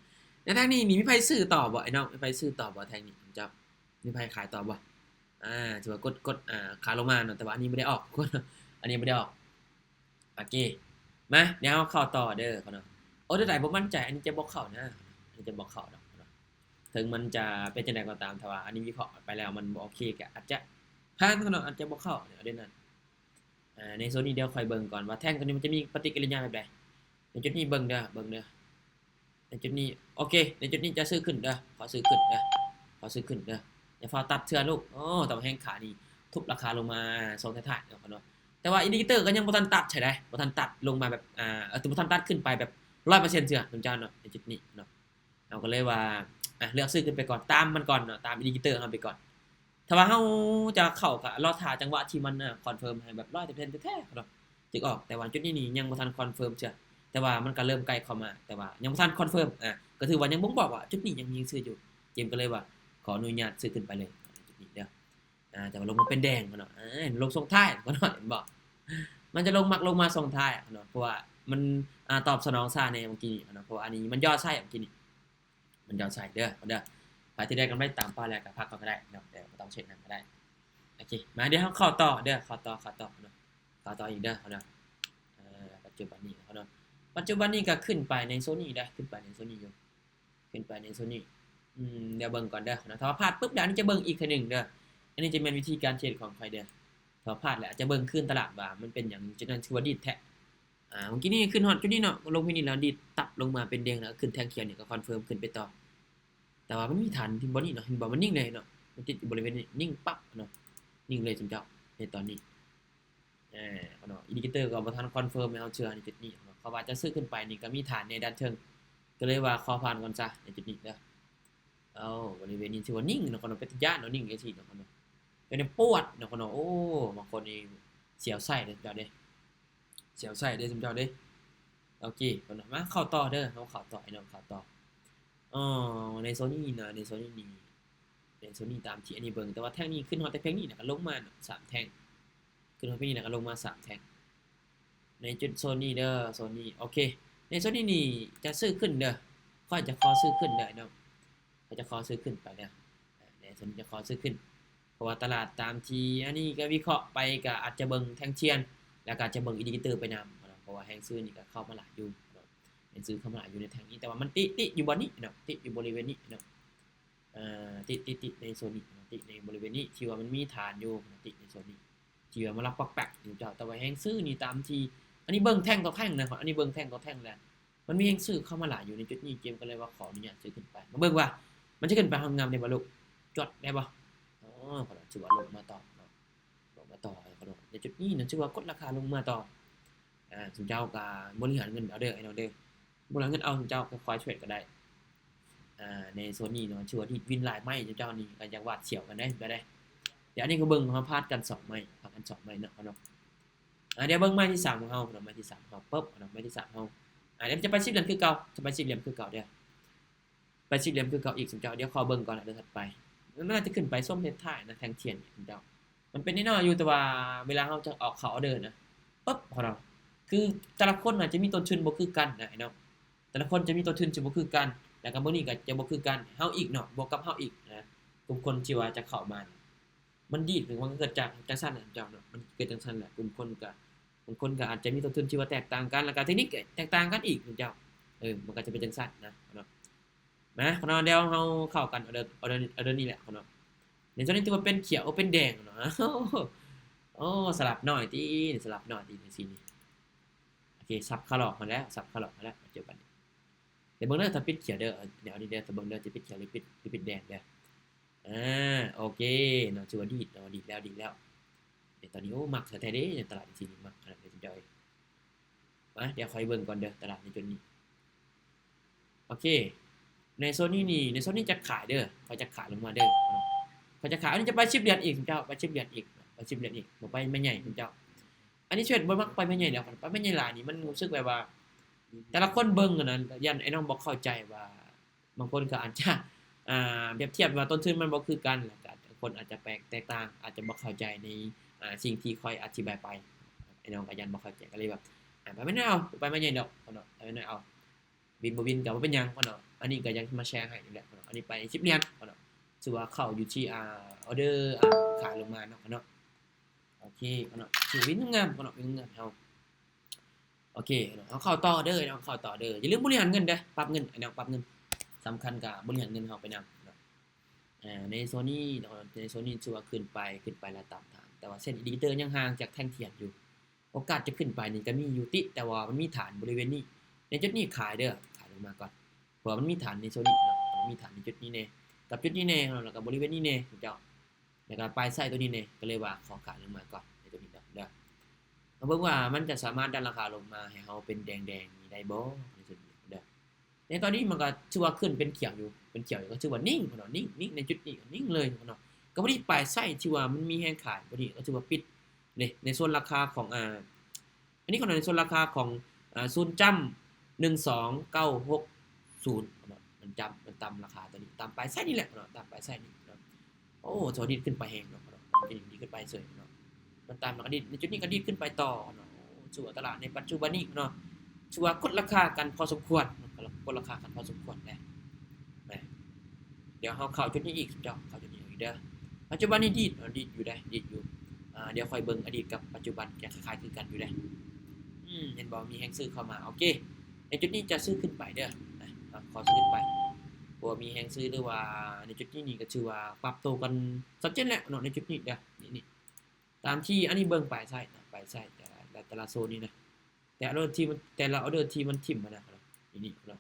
ໃນທາງນີ້ມີ ມີໃຜຊື້ຕໍ່ບໍ່ໄອ້ນ້ອງ? ມີໃຜຊື້ຕໍ່ບໍ່ແທ່ງນີ້ເຈົ້າ? ມີໃຜຂາຍຕໍ່ບໍ່? ອ່າ ຖືວ່າກົດ ກົດ ອ່າ ຂາລົງມາເນາະ ແຕ່ວ່າອັນນີ້ບໍ່ໄດ້ອອກ ອັນນີ້ບໍ່ໄດ້ອອກ. ໂອເຄ ມາ ດຽວເຮົາເຂົ້າຕໍ່ເດີເນາະ. ໂອ້ ໂຕໃດບໍ່ໝັ້ນໃຈ ອັນນີ້ຈະບໍ່ເຂົ້ານະ ອັນນີ້ຈະບໍ່ເຂົ້າດອກເນາະ. ເຖິງມັນຈະເປັນຈັ່ງໃດກໍຕາມ ຖ້າວ່າອັນນີ້ວິເຄາະໄປແລ້ວມັນບໍ່ໂອເຄ ກໍອາດຈະຜ່ານເນາະ ອາດຈະບໍ່ເຂົ້າເນາະ ເດ້ນັ້ນ. ອ່າ ໃນໂຊນນີ້ດຽວຂ້ອຍເບິ່ງກ່ອນວ່າແທ່ງໂຕນີ້ມັນຈະມີປະຕິກິລິຍາແບບໃດ. ໃນຈຸດນີ້ເບິ່ງເດີ ເບິ່ງເດີ ໃນຈຸດນີ້ ໂອເຄ ໃນຈຸດນີ້ຈະຊື້ຂຶ້ນເດີ ຂໍຊື້ຂຶ້ນເດີ ຂໍຊື້ຂຶ້ນເດີ. ຢ່າຟ້າວຕັດເທື່ອລູກ. ໂອ້ ຕາມແຮງຂານີ້ທຸບລາຄາລົງມາຊ່ວງທ້າຍໆເນາະ ເນາະ. ແຕ່ວ່າອິນດິເຄເຕີກໍຍັງບໍ່ທັນຕັດໃຊ້ໄດ໋ ບໍ່ທັນຕັດລົງມາແບບ ອ່າ ບໍ່ທັນຕັດຂຶ້ນໄປແບບຮ້ອຍເປີເຊັນເທື່ອ ສົມເຈົ້າເນາະ ໃນຈຸດນີ້ເນາະ. ເຮົາກໍເລີຍວ່າ ອ່ະ ເລືອກຊື້ຂຶ້ນໄປກ່ອນ ຕາມມັນກ່ອນເນາະ ຕາມອິນດິເຄເຕີເຮົາໄປກ່ອນ. ຖ້າວ່າເຮົາຈະເຂົ້າ ກໍລໍຖ້າຈັງຫວະທີ່ມັນ ອ່າ ຄອນເຟີມໃຫ້ແບບຮ້ອຍເປີເຊັນແທ້ໆເນາະ ຈຶ່ງອອກ. ແຕ່ວ່າຈຸດນີ້ນີ້ຍັງບໍ່ທັນຄອນເຟີມເທື່ອ ແຕ່ວ່າມັນກໍເລີ່ມໃກ້ເຂົ້າມາ ແຕ່ວ່າຍັງບໍ່ທັນຄອນເຟີມ ອ່າ ກໍຖືວ່າຍັງບົ່ງບອກວ່າຈຸດນີ້ຍັງມີຊື້ຢູ່. ເຈມກໍເລີຍວ່າຂໍອະນຸຍາດຊື້ຂຶ້ນໄປເລີຍໃນຈຸດນີ້ເດີ. ອ່າ ແຕ່ວ່າລົງມາເປັນແດງເນາະ ອ່າ ລົງຊ່ວງທ້າຍເນາະ ເຫັນບໍ່? ມັນຈະລົງ ມັກລົງມາຊ່ວງທ້າຍເນາະ ເພາະວ່າມັນ ອ່າ ຕອບສະໜອງຊ້າແດ່ເມື່ອກີ້ນີ້ເນາະ ເພາະວ່າອັນນີ້ມັນຍໍ້ໃຊ້ເມື່ອກີ້ນີ້ ມັນຢອດໃສ່ເດີ ເດີ. ໃຜທີ່ໄດ້ກຳໄລຕາມເປົ້າແລ້ວກໍພັກເອົາກໍໄດ້ເນາະ ແຕ່ບໍ່ຕ້ອງເຊັກນຳກໍໄດ້. ໂອເຄ ມາ ດຽວເຮົາເຂົ້າຕໍ່ເດີ ເຂົ້າຕໍ່ ເຂົ້າຕໍ່ເນາະ ເຂົ້າຕໍ່ອີກເດີເນາະ. ເອີ ປັດຈຸບັນນີ້ເນາະ ປັດຈຸບັນນີ້ກໍຂຶ້ນໄປໃນໂຊນນີ້ເດີ ຂຶ້ນໄປໃນໂຊນນີ້ຢູ່ ຂຶ້ນໄປໃນໂຊນນີ້. ອືມ ດຽວເບິ່ງກ່ອນເດີເນາະ ຖ້າວ່າພາດປຶບ ດຽວອັນນີ້ຈະເບິ່ງອີກເທື່ອໜຶ່ງເດີ. ອັນນີ້ຈະແມ່ນວິທີການເທຣດຂອງຂ້ອຍເດີ. ຖ້າວ່າພາດແລ້ວອາດຈະເບິ່ງຄືນຕະຫຼາດວ່າມັນເປັນຫຍັງ ຈຸດນັ້ນຖືວ່າດີດແທ້. ອ່າ ເມື່ອກີ້ນີ້ຂຶ້ນຮອດຈຸດນີ້ເນາະ ລົງທີ່ນີ້ແລ້ວດີດຕັບລົງມາເປັນແດງ ແລ້ວຂຶ້ນແທ່ງຂຽວນີ້ກໍຄອນເຟີມຂຶ້ນໄປຕໍ່ ແຕ່ວ່າມັນມີຖານທີ່ບ່ອນນີ້ເນາະ ເຫັນບໍ່ ມັນນິ່ງເລີຍເນາະ ມັນຕິດຢູ່ບໍລິເວນນີ້ນິ່ງປັບເນາະ ນິ່ງເລີຍຊຸມເຈົ້າໃນຕອນນີ້. ເອີ ເນາະ ອິນດິເຄເຕີກໍບໍ່ທັນຄອນເຟີມໃຫ້ເຮົາເຊື່ອໃນຈຸດນີ້ເນາະ ເພາະວ່າຈະຊື້ຂຶ້ນໄປນີ້ກໍມີຖານໃນດ້ານເທິງ ກໍເລີຍວ່າຂໍຜ່ານກ່ອນຊະໃນຈຸດນີ້ເດີ. ເອົາ ບໍລິເວນນີ້ຖືວ່ານິ່ງເນາະ ເນາະ ເປັນຕາຢ້ານເນາະ ນິ່ງຈັ່ງຊີ້ເນາະ ເນາະ ເປັນປວດເນາະ ເນາະ. ໂອ້ ບາງຄົນນີ້ສຽວໄສ້ເດ້ເຈົ້າເດ້ ສຽວໄສ້ເດ້ຊຸມເຈົ້າເດ້. ໂອເຄ ມາເຂົ້າຕໍ່ເດີ ເຮົາເຂົ້າຕໍ່ ໄອ້ນ້ອງເຂົ້າຕໍ່. ອໍ ໃນໂຊນນີ້ນະ ໃນໂຊນນີ້ນີ້ ໃນໂຊນນີ້ຕາມທີ່ອັນນີ້ເບິ່ງ ແຕ່ວ່າແທ່ງນີ້ຂຶ້ນຮອດແຕ່ແທ່ງນີ້ນະ ກໍລົງມາເນາະ ສາມແທ່ງ ຂຶ້ນຮອດແທ່ງນີ້ນະ ກໍລົງມາສາມແທ່ງ ໃນຈຸດໂຊນນີ້ເດີ ໂຊນນີ້. ໂອເຄ ໃນໂຊນນີ້ນີ້ຈະຊື້ຂຶ້ນເດີ ຂ້ອຍຈະຂໍຊື້ຂຶ້ນເດີ ໄອ້ນ້ອງ ຂ້ອຍຈະຂໍຊື້ຂຶ້ນໄປເດີ ໃນໂຊນນີ້ຈະຂໍຊື້ຂຶ້ນ. ເພາະວ່າຕະຫຼາດຕາມທີ່ອັນນີ້ກໍວິເຄາະໄປ ກໍອາດຈະເບິ່ງແທ່ງທຽນ ແລ້ວກໍອາດຈະເບິ່ງອິນດິເຄເຕີໄປນຳເນາະ ເພາະວ່າແຮງຊື້ນີ້ກໍເຂົ້າມາຫຼາຍຢູ່ເນາະ ແຮງຊື້ເຂົ້າມາຫຼາຍຢູ່ໃນແທ່ງນີ້ ແຕ່ວ່າມັນຕິ ຕິຢູ່ບ່ອນນີ້ເນາະ ຕິຢູ່ບໍລິເວນນີ້ເນາະ ເອີ ຕິ ຕິ ຕິໃນໂຊນນີ້ເນາະ ຕິໃນບໍລິເວນນີ້ ທີ່ວ່າມັນມີຖານຢູ່ເນາະ ຕິໃນໂຊນນີ້ ທີ່ວ່າມາລັກປັກແປັກຢູ່ເຈົ້າ. ແຕ່ວ່າແຮງຊື້ນີ້ຕາມທີ່ ອັນນີ້ເບິ່ງແທ່ງຕໍ່ແທ່ງນະ ອັນນີ້ເບິ່ງແທ່ງຕໍ່ແທ່ງແລ້ວ ມັນມີແຮງຊື້ເຂົ້າມາຫຼາຍຢູ່ໃນຈຸດນີ້ ເຈມກໍເລີຍວ່າຂໍອະນຸຍາດຊື້ຂຶ້ນໄປ. ມາເບິ່ງວ່າມັນຈະຂຶ້ນໄປຮອດງາມໄດ້ບໍ່ລູກ ຈວດໄດ້ບໍ່? ອໍ ກໍຖືວ່າລົງມາຕໍ່ເນາະ ລົງມາຕໍ່ໃນຈຸດນີ້ນະ ຖືວ່າກົດລາຄາລົງມາຕໍ່. ອ່າ ຊຸມເຈົ້າກໍບໍລິຫານເງິນເອົາເດີ ໄອ້ນ້ອງເດີ ບໍລິຫານເງິນເອົາ ຊຸມເຈົ້າຄ່ອຍໆເທຣດກໍໄດ້. ອ່າ ໃນໂຊນນີ້ເນາະ ຖືວ່າດີດວິນຫຼາຍໄມ້ ເຈົ້ານີ້ກໍຢາກຫວາດສຽວກັນໄດ໋ ໄດ້. ດຽວອັນນີ້ກໍເບິ່ງ ເຮົາພາດກັນສອງໄມ້ ພາດກັນສອງໄມ້ເນາະ ເນາະ. ອ່າ ດຽວເບິ່ງໄມ້ທີສາມຂອງເຮົາເນາະ ໄມ້ທີສາມຂອງເຮົາ ປຶບເນາະ ໄມ້ທີສາມເຮົາ. ອ່າ ດຽວຈະໄປສິບຫຼຽນຄືເກົ່າ ຈະໄປສິບຫຼຽນຄືເກົ່າເດີ ໄປສິບຫຼ່ຽມຄືເກົ່າອີກ ສົມເຈົ້າ. ດຽວຂໍເບິ່ງກ່ອນ ເດືອນຖັດໄປ ມັນໜ້າຈະຂຶ້ນໄປຊ່ວງທ້າຍໆນະ ແທ່ງທຽນນີ້ ສົມເຈົ້າ. ມັນເປັນແນ່ນອນຢູ່ ແຕ່ວ່າເວລາເຮົາຈະອອກເຂົ້າອອເດີນະ ປຶບ ຂອງເຮົາ ຄືແຕ່ລະຄົນນະຈະມີຕົ້ນທຶນບໍ່ຄືກັນນະ ເນາະ. ແຕ່ລະຄົນຈະມີຕົ້ນທຶນທີ່ບໍ່ຄືກັນ ແລ້ວກໍມື້ນີ້ກໍຈະບໍ່ຄືກັນ ເຮົາອີກເນາະ ບວກກັບເຮົາອີກນະ ກຸ່ມຄົນທີ່ວ່າຈະເຂົ້າມາ ມັນດີດ ມັນກໍເກີດຈາກຈັ່ງຊັ້ນນະ ເຈົ້າເນາະ. ມັນເກີດຈັ່ງຊັ້ນແຫຼະ ກຸ່ມຄົນກໍ ບາງຄົນກໍອາດຈະມີຕົ້ນທຶນທີ່ວ່າແຕກຕ່າງກັນ ແລ້ວກໍເທັກນິກແຕກຕ່າງກັນອີກ ເຈົ້າ. ເອີ ມັນກໍຈະເປັນຈັ່ງຊັ້ນນະ ເນາະ. ມາ ຂະນ້ອຍ ດຽວເຮົາເຂົ້າກັນ ອອເດີ ອອເດີ ອອເດີນີ້ແຫຼະ ຂະນ້ອຍ. ໃນໂຊນນີ້ຖືວ່າເປັນຂຽວ ໂອ ເປັນແດງເນາະ. ໂອ້ ສະຫຼັບໜ້ອຍຕິ ສະຫຼັບໜ້ອຍຕິ ຈັ່ງຊີ້ນີ້. ໂອເຄ ສັບຂະຫຼອກມາແລ້ວ ສັບຂະຫຼອກມາແລ້ວ ປັດຈຸບັນນີ້. ດຽວເບິ່ງເດີ ຖ້າປິດຂຽວເດີ ດຽວນີ້ເດີ ຖ້າເບິ່ງເດີ ຈະປິດຂຽວ ຫຼື ປິດ ຫຼື ປິດແດງເດີ. ອ່າ ໂອເຄເນາະ ຖືວ່າດີດເນາະ ດີດແລ້ວ ດີດແລ້ວ. ດຽວຕອນນີ້ ໂອ້ ມັກແທ້ໆເດ້ ຕະຫຼາດຊີ້ນີ້ ມັກຂະໜາດເດ້ ເຈົ້າເອີຍ. ມາ ດຽວຂ້ອຍເບິ່ງກ່ອນເດີ ຕະຫຼາດໃນຈຸດນີ້. ໂອເຄ ໃນໂຊນນີ້ນີ້ ໃນໂຊນນີ້ຈະຂາຍເດີ ຂ້ອຍຈະຂາຍລົງມາເດີ ຂ້ອຍຈະຂາຍ. ອັນນີ້ຈະໄປສິບຫຼຽນອີກ ເຈົ້າ ໄປສິບຫຼຽນອີກ ໄປສິບຫຼຽນອີກ ບໍ່ໄປໄມ້ໃຫຍ່ ເຈົ້າ. ອັນນີ້ເທຣດບໍ່ມັກໄປໄມ້ໃຫຍ່ດອກ ໄປໄມ້ໃຫຍ່ຫຼາຍນີ້ ມັນຮູ້ສຶກແບບວ່າ ແຕ່ລະຄົນເບິ່ງຫັ້ນນະ ຢ້ານໄອ້ນ້ອງບໍ່ເຂົ້າໃຈວ່າ ບາງຄົນກໍອາດຈະ ອ່າ ປຽບທຽບວ່າຕົ້ນທຶນມັນບໍ່ຄືກັນ ແລ້ວກໍຄົນອາດຈະແປກແຕກຕ່າງ ອາດຈະບໍ່ເຂົ້າໃຈໃນ ອ່າ ສິ່ງທີ່ຂ້ອຍອະທິບາຍໄປ. ອ້າຍນ້ອງກໍຢ້ານບໍ່ເຂົ້າໃຈ ກໍເລີຍແບບ ອ່າ ໄປມາແນວ ໄປມາໃຫຍ່ດອກເນາະ ໄປມາແນວເອົາ ວິນບໍ່ວິນກໍບໍ່ເປັນຫຍັງເນາະ. ອັນນີ້ກໍຢາກມາແຊໃຫ້ນີ້ແຫຼະເນາະ. ອັນນີ້ໄປສິບຫຼຽນເນາະ ຖືວ່າເຂົ້າຢູ່ທີ່ ອ່າ ອໍເດີ ອ່າ ຂາລົງມາເນາະເນາະ. ໂອເຄເນາະ ຖືວ່າວິນງາມເນາະ ວິນງາມເຮົາ. ໂອເຄເນາະ ເຮົາເຂົ້າຕໍ່ເດີ ເຮົາເຂົ້າຕໍ່ເດີ. ຢ່າລືມບໍລິຫານເງິນເດີ ປັບເງິນ ອັນນີ້ປັບເງິນ ສຳຄັນກໍບໍລິຫານເງິນເຮົາໄປນຳເນາະ. ອ່າ ໃນໂຊນນີ້ເນາະ ໃນໂຊນນີ້ຖືວ່າຂຶ້ນໄປ ຂຶ້ນໄປແລ້ວຕາມທາງ ແຕ່ວ່າເສັ້ນອິນດິເຄເຕີຍັງຫ່າງຈາກແທ່ງທຽນຢູ່. ໂອກາດຈະຂຶ້ນໄປນີ້ກໍມີຢູ່ຕິ ແຕ່ວ່າມັນມີຖານບໍລິເວນນີ້ ໃນຈຸດນີ້ຂາຍເດີ ຂາຍລົງມາກ່ອນ ເພາະວ່າມັນມີຖານໃນໂຊນນີ້ເນາະ ມັນມີຖານໃນຈຸດນີ້ແດ່ ກັບຈຸດນີ້ແດ່ເນາະ ແລ້ວກໍບໍລິເວນນີ້ແດ່ເຈົ້າ ແລ້ວກໍປາຍໄຊໂຕນີ້ແດ່ ກໍເລີຍວ່າຂໍຂາຍລົງມາກ່ອນໃນໂຕນີ້ເນາະເດີ. ມາເບິ່ງວ່າມັນຈະສາມາດດັນລາຄາລົງມາໃຫ້ເຮົາເປັນແດງໆນີ້ໄດ້ບໍ່ ໃນຈຸດນີ້ເດີ. ໃນຕອນນີ້ມັນກໍຖືວ່າຂຶ້ນເປັນຂຽວຢູ່ ເປັນຂຽວຢູ່ ກໍຖືວ່ານິ່ງເນາະ ນິ່ງ ນິ່ງໃນຈຸດນີ້ ນິ່ງເລີຍເນາະ. ກໍພໍດີປາຍໄຊທີ່ວ່າມັນມີແຮງຂາຍ ພໍດີກໍຖືວ່າປິດເດ້ ໃນໂຊນລາຄາຂອງ ອ່າ ອັນນີ້ເຂົາໃນໂຊນລາຄາຂອງ ອ່າ ສູນຈ້ຳ ໜຶ່ງສອງເກົ້າຫົກສູນເນາະ. ມັນຈ້ຳ ມັນຕຳລາຄາຕົວນີ້ ຕາມປາຍໄຊນີ້ແຫຼະເນາະ ຕາມປາຍໄຊນີ້ເນາະ. ໂອ້ ໂຊດີດຂຶ້ນໄປແຮງເນາະ ດີດຂຶ້ນໄປເສີຍເນາະ. ມັນຕາມອະດີດ ໃນຈຸດນີ້ກໍດີດຂຶ້ນໄປຕໍ່ເນາະ. ໂອ້ ຖືວ່າຕະຫຼາດໃນປັດຈຸບັນນີ້ເນາະ ຖືວ່າກົດລາຄາກັນພໍສົມຄວນ ກົດລາຄາກັນພໍສົມຄວນແຫຼະ. ດຽວເຮົາເຂົ້າຈຸດນີ້ອີກ ເຈົ້າ ເຂົ້າຈຸດນີ້ອີກເດີ. ປັດຈຸບັນນີ້ດີດເນາະ ດີດຢູ່ເດ້ ດີດຢູ່. ອ່າ ດຽວຂ້ອຍເບິ່ງອະດີດກັບປັດຈຸບັນ ຈະຄ້າຍໆຄືກັນຢູ່ເດ້. ອືມ ເຫັນບໍ່ ມີແຮງຊື້ເຂົ້າມາ ໂອເຄ. ໃນຈຸດນີ້ຈະຊື້ຂຶ້ນໄປເດີ ນະ ຂໍຊື້ຂຶ້ນໄປ ເພາະວ່າມີແຮງຊື້ ຫຼືວ່າໃນຈຸດນີ້ນີ້ກໍຖືວ່າປັບໂຕກັນຊັດເຈນແລ້ວເນາະ ໃນຈຸດນີ້ເດີ ນີ້ ນີ້ ຕາມທີ່ອັນນີ້ເບິ່ງປາຍໄຊນະ ປາຍໄຊແຕ່ລະ ແຕ່ລະໂຊນນີ້ນະ ແຕ່ລະອອເດີທີ່ມັນ ແຕ່ລະອອເດີທີ່ມັນຖິ້ມມານະ ນີ້ ນີ້ເນາະ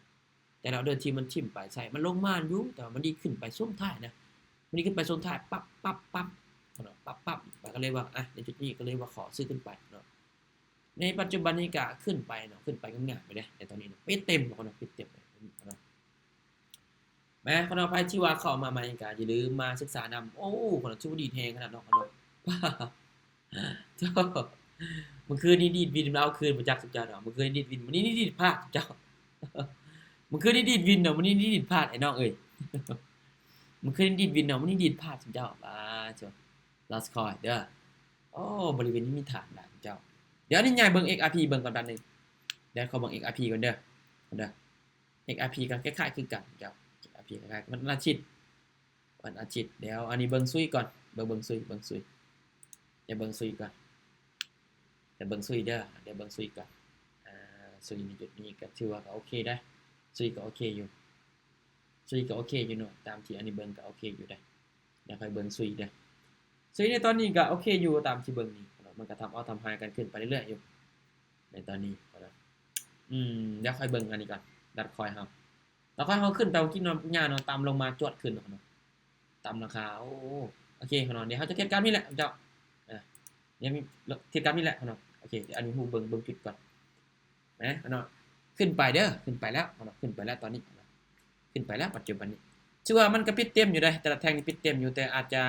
ແຕ່ລະອອເດີທີ່ມັນຖິ້ມປາຍໄຊ ມັນລົງມາຢູ່ ແຕ່ວ່າມັນດີດຂຶ້ນໄປຊ່ວງທ້າຍນະ ມັນດີດຂຶ້ນໄປຊ່ວງທ້າຍ ປັບ ປັບ ປັບເນາະ ປັບ ປັບ ກໍເລີຍວ່າ ອ່ະ ໃນຈຸດນີ້ກໍເລີຍວ່າຂໍຊື້ຂຶ້ນໄປເນາະ. ໃນປັດຈຸບັນນີ້ກະຂຶ້ນໄປເນາະ ຂຶ້ນໄປງາມໆໄປເດ້ ໃນຕອນນີ້ເນາະ ປິດເຕັມເນາະ ປິດເຕັມເນາະ. ແມ່ ຂະນ້ອຍ ໃຜທີ່ວ່າເຂົ້າມາໃໝ່ກະຢ່າລືມມາສຶກສານຳ. ໂອ້ ຂະນ້ອຍ ຖືວ່າດີດແຮງຂະໜາດເນາະ ຂະນ້ອຍ. ເຈົ້າ ມື້ຄືນນີ້ດີດວິນ ເອົາຄືນບໍ່ຈັກຊຸມເຈົ້າດອກ. ມື້ຄືນນີ້ດີດວິນ ມື້ນີ້ດີດພາດເຈົ້າ. ມື້ຄືນນີ້ດີດວິນເນາະ ມື້ນີ້ດີດພາດ ໄອ້ນ້ອງເອີຍ. ມື້ຄືນນີ້ດີດວິນເນາະ ມື້ນີ້ດີດພາດຊຸມເຈົ້າ. ປາດໂທ້ ລອສຄອຍເດີ. ໂອ້ ບໍລິເວນນີ້ມີຖານຫຼາຍເຈົ້າ. ດຽວນີ້ຍ້າຍເບິ່ງເອັກອາພີເບິ່ງກ່ອນແປັບໜຶ່ງ. ດຽວຂໍເບິ່ງເອັກອາພີກ່ອນເດີ ກ່ອນເດີ. ເອັກອາພີກໍຄ້າຍໆຄືກັນເຈົ້າ. ເອັກອາພີຄ້າຍໆ ວັນອາທິດ ວັນອາທິດ. ດຽວອັນນີ້ເບິ່ງຊຸຍກ່ອນ ເບິ່ງ ເບິ່ງຊຸຍ ເບິ່ງຊຸຍ ດຽວເບິ່ງຊຸຍກ່ອນ ດຽວເບິ່ງຊຸຍເດີ ດຽວເບິ່ງຊຸຍກ່ອນ. ອ່າ ຊຸຍໃນຈຸດນີ້ກໍຖືວ່າກໍໂອເຄໄດ໋ ຊຸຍກໍໂອເຄຢູ່ ຊຸຍກໍໂອເຄຢູ່ເນາະ ຕາມທີ່ອັນນີ້ເບິ່ງກໍໂອເຄຢູ່ໄດ໋. ດຽວຄ່ອຍເບິ່ງຊຸຍເດີ ຊຸຍໃນຕອນນີ້ກໍໂອເຄຢູ່ ຕາມທີ່ເບິ່ງນີ້ເນາະ ມັນກໍທຳເອົາທຳຮາຍກັນຂຶ້ນໄປເລື້ອຍໆຢູ່ໃນຕອນນີ້ເນາະ. ອືມ ດຽວຄ່ອຍເບິ່ງອັນນີ້ກ່ອນ ດັດຄອຍເຮົາ ດຽວຄ່ອຍເຮົາຂຶ້ນໄປກິນເນາະ ຍ່າເນາະ ຕຳລົງມາຈວດຂຶ້ນເນາະ ຕຳລາຄາ. ໂອ້ ໂອເຄເນາະ ດຽວເຮົາຈະເຮັດການນີ້ແຫຼະເຈົ້າ. ອ່າ ດຽວມີເຮັດການນີ້ແຫຼະເນາະ. ໂອເຄ ອັນນີ້ຮູ້ເບິ່ງ ເບິ່ງຈຸດກ່ອນ ນະເນາະ. ຂຶ້ນໄປເດີ ຂຶ້ນໄປແລ້ວເນາະ ຂຶ້ນໄປແລ້ວຕອນນີ້ເນາະ ຂຶ້ນໄປແລ້ວປັດຈຸບັນນີ້. ຖືວ່າມັນກໍປິດເຕັມຢູ່ເດ້ ແຕ່ລະແທ່ງນີ້ປິດເຕັມຢູ່ ແຕ່ອາດຈະ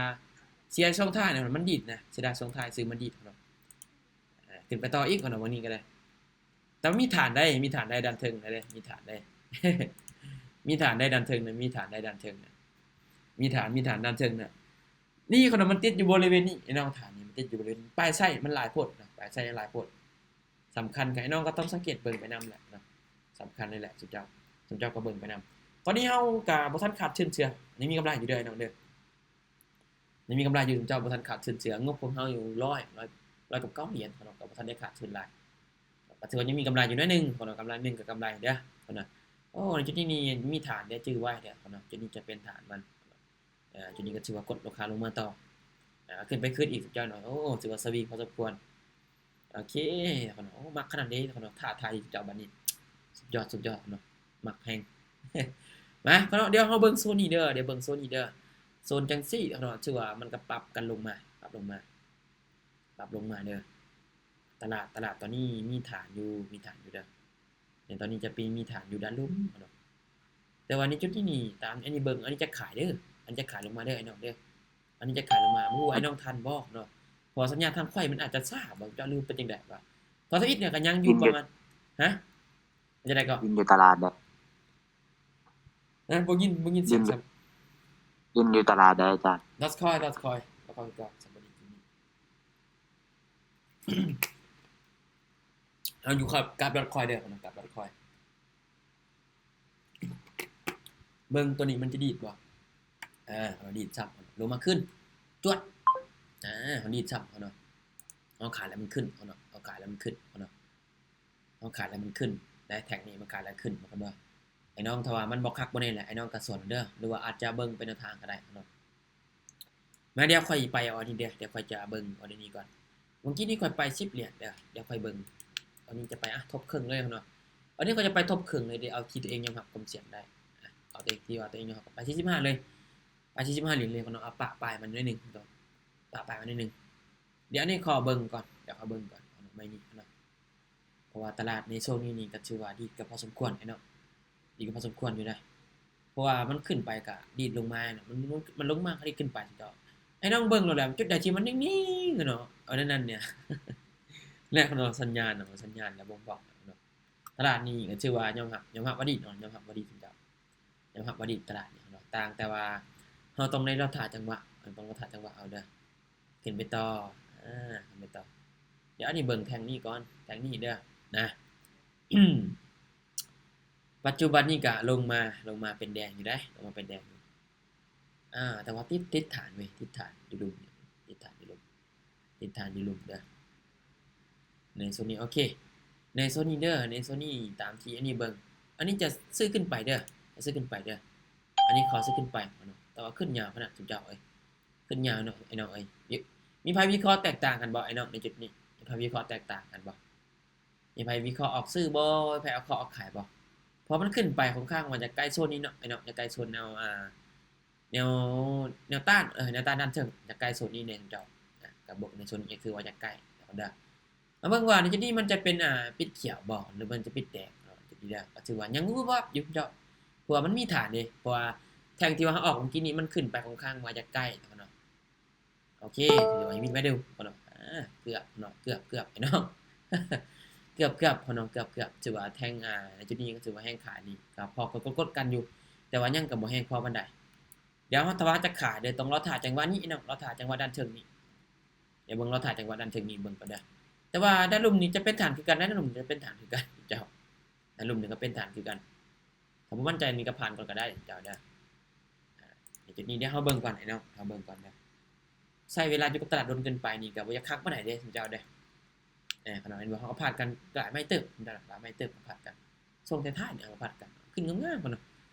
ເສຍຊ່ວງທ້າຍນະ ມັນດີດນະ ເສຍດາຍຊ່ວງທ້າຍ ຊື້ມັນດີດເນາະ. ອ່າ ຂຶ້ນໄປຕໍ່ອີກເນາະ ວັນນີ້ກໍໄດ້ ແຕ່ມີຖານໄດ້ ມີຖານໄດ້ດ້ານເທິງໄດ້ ມີຖານໄດ້ ມີຖານໄດ້ດ້ານເທິງນະ ມີຖານໄດ້ດ້ານເທິງນະ ມີຖານ ມີຖານດ້ານເທິງນະ. ນີ້ເນາະ ມັນຕິດຢູ່ບໍລິເວນນີ້ ໄອ້ນ້ອງ ຖານນີ້ມັນຕິດຢູ່ບໍລິເວນ ປາຍໄຊມັນຫຼາຍໂພດນະ ປາຍໄຊຫຼາຍໂພດ. ສຳຄັນກໍ ໄອ້ນ້ອງກໍຕ້ອງສັງເກດເບິ່ງໄປນຳແຫຼະເນາະ ສຳຄັນເລີຍແຫຼະ ຊຸມເຈົ້າ ຊຸມເຈົ້າກໍເບິ່ງໄປນຳ. ຕອນນີ້ເຮົາກໍບໍ່ທັນຂາດທຶນເທື່ອ ຍັງມີກຳໄລຢູ່ເດີ ໄອ້ນ້ອງເດີ ຍັງມີກຳໄລຢູ່ ເຈົ້າບໍ່ທັນຂາດທຶນເທື່ອ. ງົບຂອງເຮົາຢູ່ຮ້ອຍ ຮ້ອຍ ຮ້ອຍກັບເກົ້າຫຼຽນເນາະ ກໍບໍ່ທັນໄດ້ຂາດທຶນຫຼາຍ ກໍຖືວ່າຍັງມີກຳໄລຢູ່ໜ້ອຍໜຶ່ງເນາະ ກຳໄລໜຶ່ງກໍກຳໄລເດີເນາະ. ໂອ້ ໃນຈຸດນີ້ນີ້ມີຖານເດີ ຈື່ໄວ້ເດີເນາະ ຈຸດນີ້ຈະເປັນຖານມັນ. ອ່າ ຈຸດນີ້ກໍຖືວ່າກົດລາຄາລົງມາຕໍ່ ອ່າ ຂຶ້ນໄປຄືນອີກເຈົ້າເນາະ. ໂອ້ ຖືວ່າສະວິງພໍສົມຄວນ. ໂອເຄເນາະ ໂອ້ ມັກຂະໜາດນີ້ເນາະ ທ້າທາຍເຈົ້າບັດນີ້ ສຸດຍອດ ສຸດຍອດເນາະ ມັກແຮງ. ມາເນາະ ດຽວເຮົາເບິ່ງໂຊນນີ້ເດີ ດຽວເບິ່ງໂຊນນີ້ເດີ ໂຊນຈັ່ງຊີ້ເນາະ ຖືວ່າມັນກໍປັບກັນລົງມາ ປັບລົງມາ ປັບລົງມາເດີ. ຕະຫຼາດ ຕະຫຼາດຕອນນີ້ມີຖານຢູ່ ມີຖານຢູ່ເດີ ໃນຕອນນີ້ຈະມີ ມີຖານຢູ່ດ້ານລຸ່ມເນາະ. ແຕ່ວ່າໃນຈຸດນີ້ນີ້ ຕາມອັນນີ້ເບິ່ງ ອັນນີ້ຈະຂາຍເດີ ອັນນີ້ຈະຂາຍລົງມາເດີ ໄອ້ນ້ອງເດີ ອັນນີ້ຈະຂາຍລົງມາ. ບໍ່ຮູ້ວ່າໄອ້ນ້ອງທັນບໍ່ເນາະ ເພາະວ່າສັນຍານທາງຂ້ອຍມັນອາດຈະຊ້າ ບໍ່ເຈົ້າ ຫຼືເປັນຈັ່ງໃດວະ. ພໍທຳອິດນີ້ກໍຍັງຢູ່ປະມານ ຮະ ຈັ່ງໃດກໍ ວິນຢູ່ຕະຫຼາດເດີ. ນະ ບໍ່ຍິນ ບໍ່ຍິນສຽງຊ້ຳ. ຫຼິ້ນຢູ່ຕະຫຼາດໃດອາຈານ? ດອດຄອຍ ດອດຄອຍ ດອດຄອຍຄືເກົ່າ ສຳບາຍດີ ເຮົາຢູ່ກັບ ກັບດອດຄອຍເດີ ກັບດອດຄອຍ ເບິ່ງໂຕນີ້ມັນຈະດີດບໍ່? ອາ ເຮົາດີດຊ້ຳ ລົງມາຄືນ ຈວດ ອາ ເຮົາດີດຊ້ຳເນາະ ເຮົາຂາຍແລ້ວມັນຂຶ້ນເນາະ ເຮົາຂາຍແລ້ວມັນຂຶ້ນເນາະ ເຮົາຂາຍແລ້ວມັນຂຶ້ນ ໄດ້ແທັກນີ້ມັນຂາຍແລ້ວຂຶ້ນ ເຫັນບໍ່? ໄອ້ນ້ອງ ຖ້າວ່າມັນບໍ່ຄັກບໍ່ແນ່ແຫຼະ ໄອ້ນ້ອງກໍສວນເດີ ຫຼືວ່າອາດຈະເບິ່ງເປັນແນວທາງກໍໄດ້ເນາະ. ມາ ດຽວຂ້ອຍໄປເອົາອັນນີ້ເດີ ດຽວຂ້ອຍຈະເບິ່ງເອົາອັນນີ້ກ່ອນ ເມື່ອກີ້ນີ້ຂ້ອຍໄປສິບຫຼຽນເດີ ດຽວຂ້ອຍເບິ່ງ ອັນນີ້ຈະໄປ ອະ ທົບເຄິ່ງເລີຍເນາະ ອັນນີ້ຂ້ອຍຈະໄປທົບເຄິ່ງເລີຍເດີ ເອົາທີ່ຕົວເອງຍອມຮັບຄວາມສ່ຽງໄດ້ ອະ ເອົາແຕ່ທີ່ວ່າຕົວເອງຍອມຮັບ ໄປສີ່ສິບຫ້າເລີຍ ໄປສີ່ສິບຫ້າຫຼຽນເລີຍເນາະ ເອົາປະປາຍມັນໜ້ອຍໜຶ່ງ ປະປາຍມັນໜ້ອຍໜຶ່ງ ດຽວອັນນີ້ຂໍເບິ່ງກ່ອນ ດຽວຂໍເບິ່ງກ່ອນ ເອົາໃໝ່ນີ້ເນາະ. ເພາະວ່າຕະຫຼາດໃນຊ່ວງນີ້ນີ້ກໍຖືວ່າດີດກັນພໍສົມຄວນເນາະ ດີດກັນພໍສົມຄວນຢູ່ເດ້ ເພາະວ່າມັນຂຶ້ນໄປກໍດີດລົງມາເນາະ ມັນ ມັນ ມັນລົງມາກໍດີດຂຶ້ນໄປເຈົ້າ ໃຫ້ນ້ອງເບິ່ງໂລດແຫຼະ ຈຸດໃດທີ່ມັນນິ່ງໆເນາະ ເອົາແນວນັ້ນເນຍ ແລະເນາະ ສັນຍານເນາະ ສັນຍານກໍບົ່ງບອກເນາະ ຕະຫຼາດນີ້ກໍຖືວ່າຍອມຮັບ ຍອມຮັບວ່າດີດເນາະ ຍອມຮັບວ່າດີດເຈົ້າ ຍອມຮັບວ່າດີດຕະຫຼາດນີ້ເນາະ ຕ່າງແຕ່ວ່າເຮົາຕ້ອງໄດ້ລໍຖ້າຈັງຫວະ ເຮົາຕ້ອງລໍຖ້າຈັງຫວະເອົາເດີ. ຂຶ້ນໄປຕໍ່ ອາ ຂຶ້ນໄປຕໍ່ ດຽວອັນນີ້ເບິ່ງແທ່ງນີ້ກ່ອນ ແທ່ງນີ້ເດີນະ ປັດຈຸບັນນີ້ກະລົງມາ ລົງມາເປັນແດງຢູ່ເດ້ ລົງມາເປັນແດງຢູ່ ອາ ແຕ່ວ່າຕິດ ຕິດຖານເວີຍ ຕິດຖານຢູ່ລຸ່ມ ຕິດຖານຢູ່ລຸ່ມ ຕິດຖານຢູ່ລຸ່ມເດີ ໃນໂຊນນີ້ ໂອເຄ ໃນໂຊນນີ້ເດີ ໃນໂຊນນີ້ຕາມທີ່ອັນນີ້ເບິ່ງ ອັນນີ້ຈະຊື້ຂຶ້ນໄປເດີ ຈະຊື້ຂຶ້ນໄປເດີ ອັນນີ້ຂໍຊື້ຂຶ້ນໄປເນາະ ແຕ່ວ່າຂຶ້ນຍາວຂະໜາດ ຊຸມເຈົ້າເອີຍ ຂຶ້ນຍາວເນາະ ໄອ້ນ້ອງເອີຍ ມີໃຜວິເຄາະແຕກຕ່າງກັນບໍ່ໄອ້ນ້ອງ ໃນຈຸດນີ້ ມີໃຜວິເຄາະແຕກຕ່າງກັນບໍ່? ມີໃຜວິເຄາະອອກຊື້ບໍ່? ມີໃຜເອົາເຄາະອອກຂາຍບໍ່? ເພາະມັນຂຶ້ນໄປຄ່ອນຂ້າງວ່າຈະໃກ້ໂຊນນີ້ເນາະ ໄອ້ນ້ອງ ຈະໃກ້ໂຊນແນວ ອ່າ ແນວ ແນວຕ້ານ ເອີ ແນວຕ້ານດ້ານເທິງ ຈະໃກ້ໂຊນນີ້ແນ່ເຈົ້າ ກະບວກໃນໂຊນນີ້ ຄືວ່າຈະໃກ້ເດີ. ມາເບິ່ງວ່າໃນຈຸດນີ້ມັນຈະເປັນ ອ່າ ປິດຂຽວບໍ່ ຫຼືມັນຈະປິດແດງເນາະ ຈຸດນີ້ເດີ ກໍຖືວ່າຍັງວືບວາບຢູ່ເຈົ້າ ເພາະວ່າມັນມີຖານເດ້ ເພາະວ່າແທ່ງທີ່ວ່າເຮົາອອກເມື່ອກີ້ນີ້ມັນຂຶ້ນໄປຄ່ອນຂ້າງວ່າຈະໃກ້ເນາະ ໂອເຄ ຖືວ່າຍັງມີໄວ້ເດີເນາະ ອາ ເກືອບເນາະ ເກືອບ ເກືອບໄອ້ນ້ອງ ເກືອບ ເກືອບເນາະ ເກືອບ ເກືອບ ຖືວ່າແທ່ງ ອ່າ ໃນຈຸດນີ້ກໍຖືວ່າແຮງຂາຍນີ້ ກໍພໍກົດໆກັນຢູ່ ແຕ່ວ່າຍັງກໍບໍ່ແຮງພໍປານໃດ. ດຽວເຮົາ ຖ້າວ່າຈະຂາຍເດີ ຕ້ອງລໍຖ້າຈັງຫວະນີ້ເນາະ ລໍຖ້າຈັງຫວະດ້ານເທິງນີ້ ດຽວເບິ່ງລໍຖ້າຈັງຫວະດ້ານເທິງນີ້ເບິ່ງກ່ອນເດີ ແຕ່ວ່າດ້ານລຸ່ມນີ້ຈະເປັນຖານຄືກັນ ດ້ານລຸ່ມນີ້ຈະເປັນຖານຄືກັນເຈົ້າ ດ້ານລຸ່ມນີ້ກໍເປັນຖານຄືກັນ ຖ້າບໍ່ໝັ້ນໃຈນີ້ກໍຜ່ານກ່ອນກໍໄດ້ເຈົ້າເດີ ໃນຈຸດນີ້ດຽວເຮົາເບິ່ງກ່ອນໄອ້ນ້ອງ ເຮົາເບິ່ງກ່ອນເດີ ໃຊ້ເວລາຢູ່ກັບຕະຫຼາດດົນເກີນໄປນີ້ກໍບໍ່ຢາກຄັກປານໃດເດ້ເຈົ້າເດ້ ເອີ ຂະໜາດເຫັນບໍ່ ເຮົາກໍພາດກັນຫຼາຍໄມ້ເຕີບ ຫຼາຍໄມ້ເຕີບກໍພາດກັນ ຊ່ວງທ້າຍໆນີ້ເຮົາກໍພາດກັນ ຂຶ້ນງາມໆ ເນາະ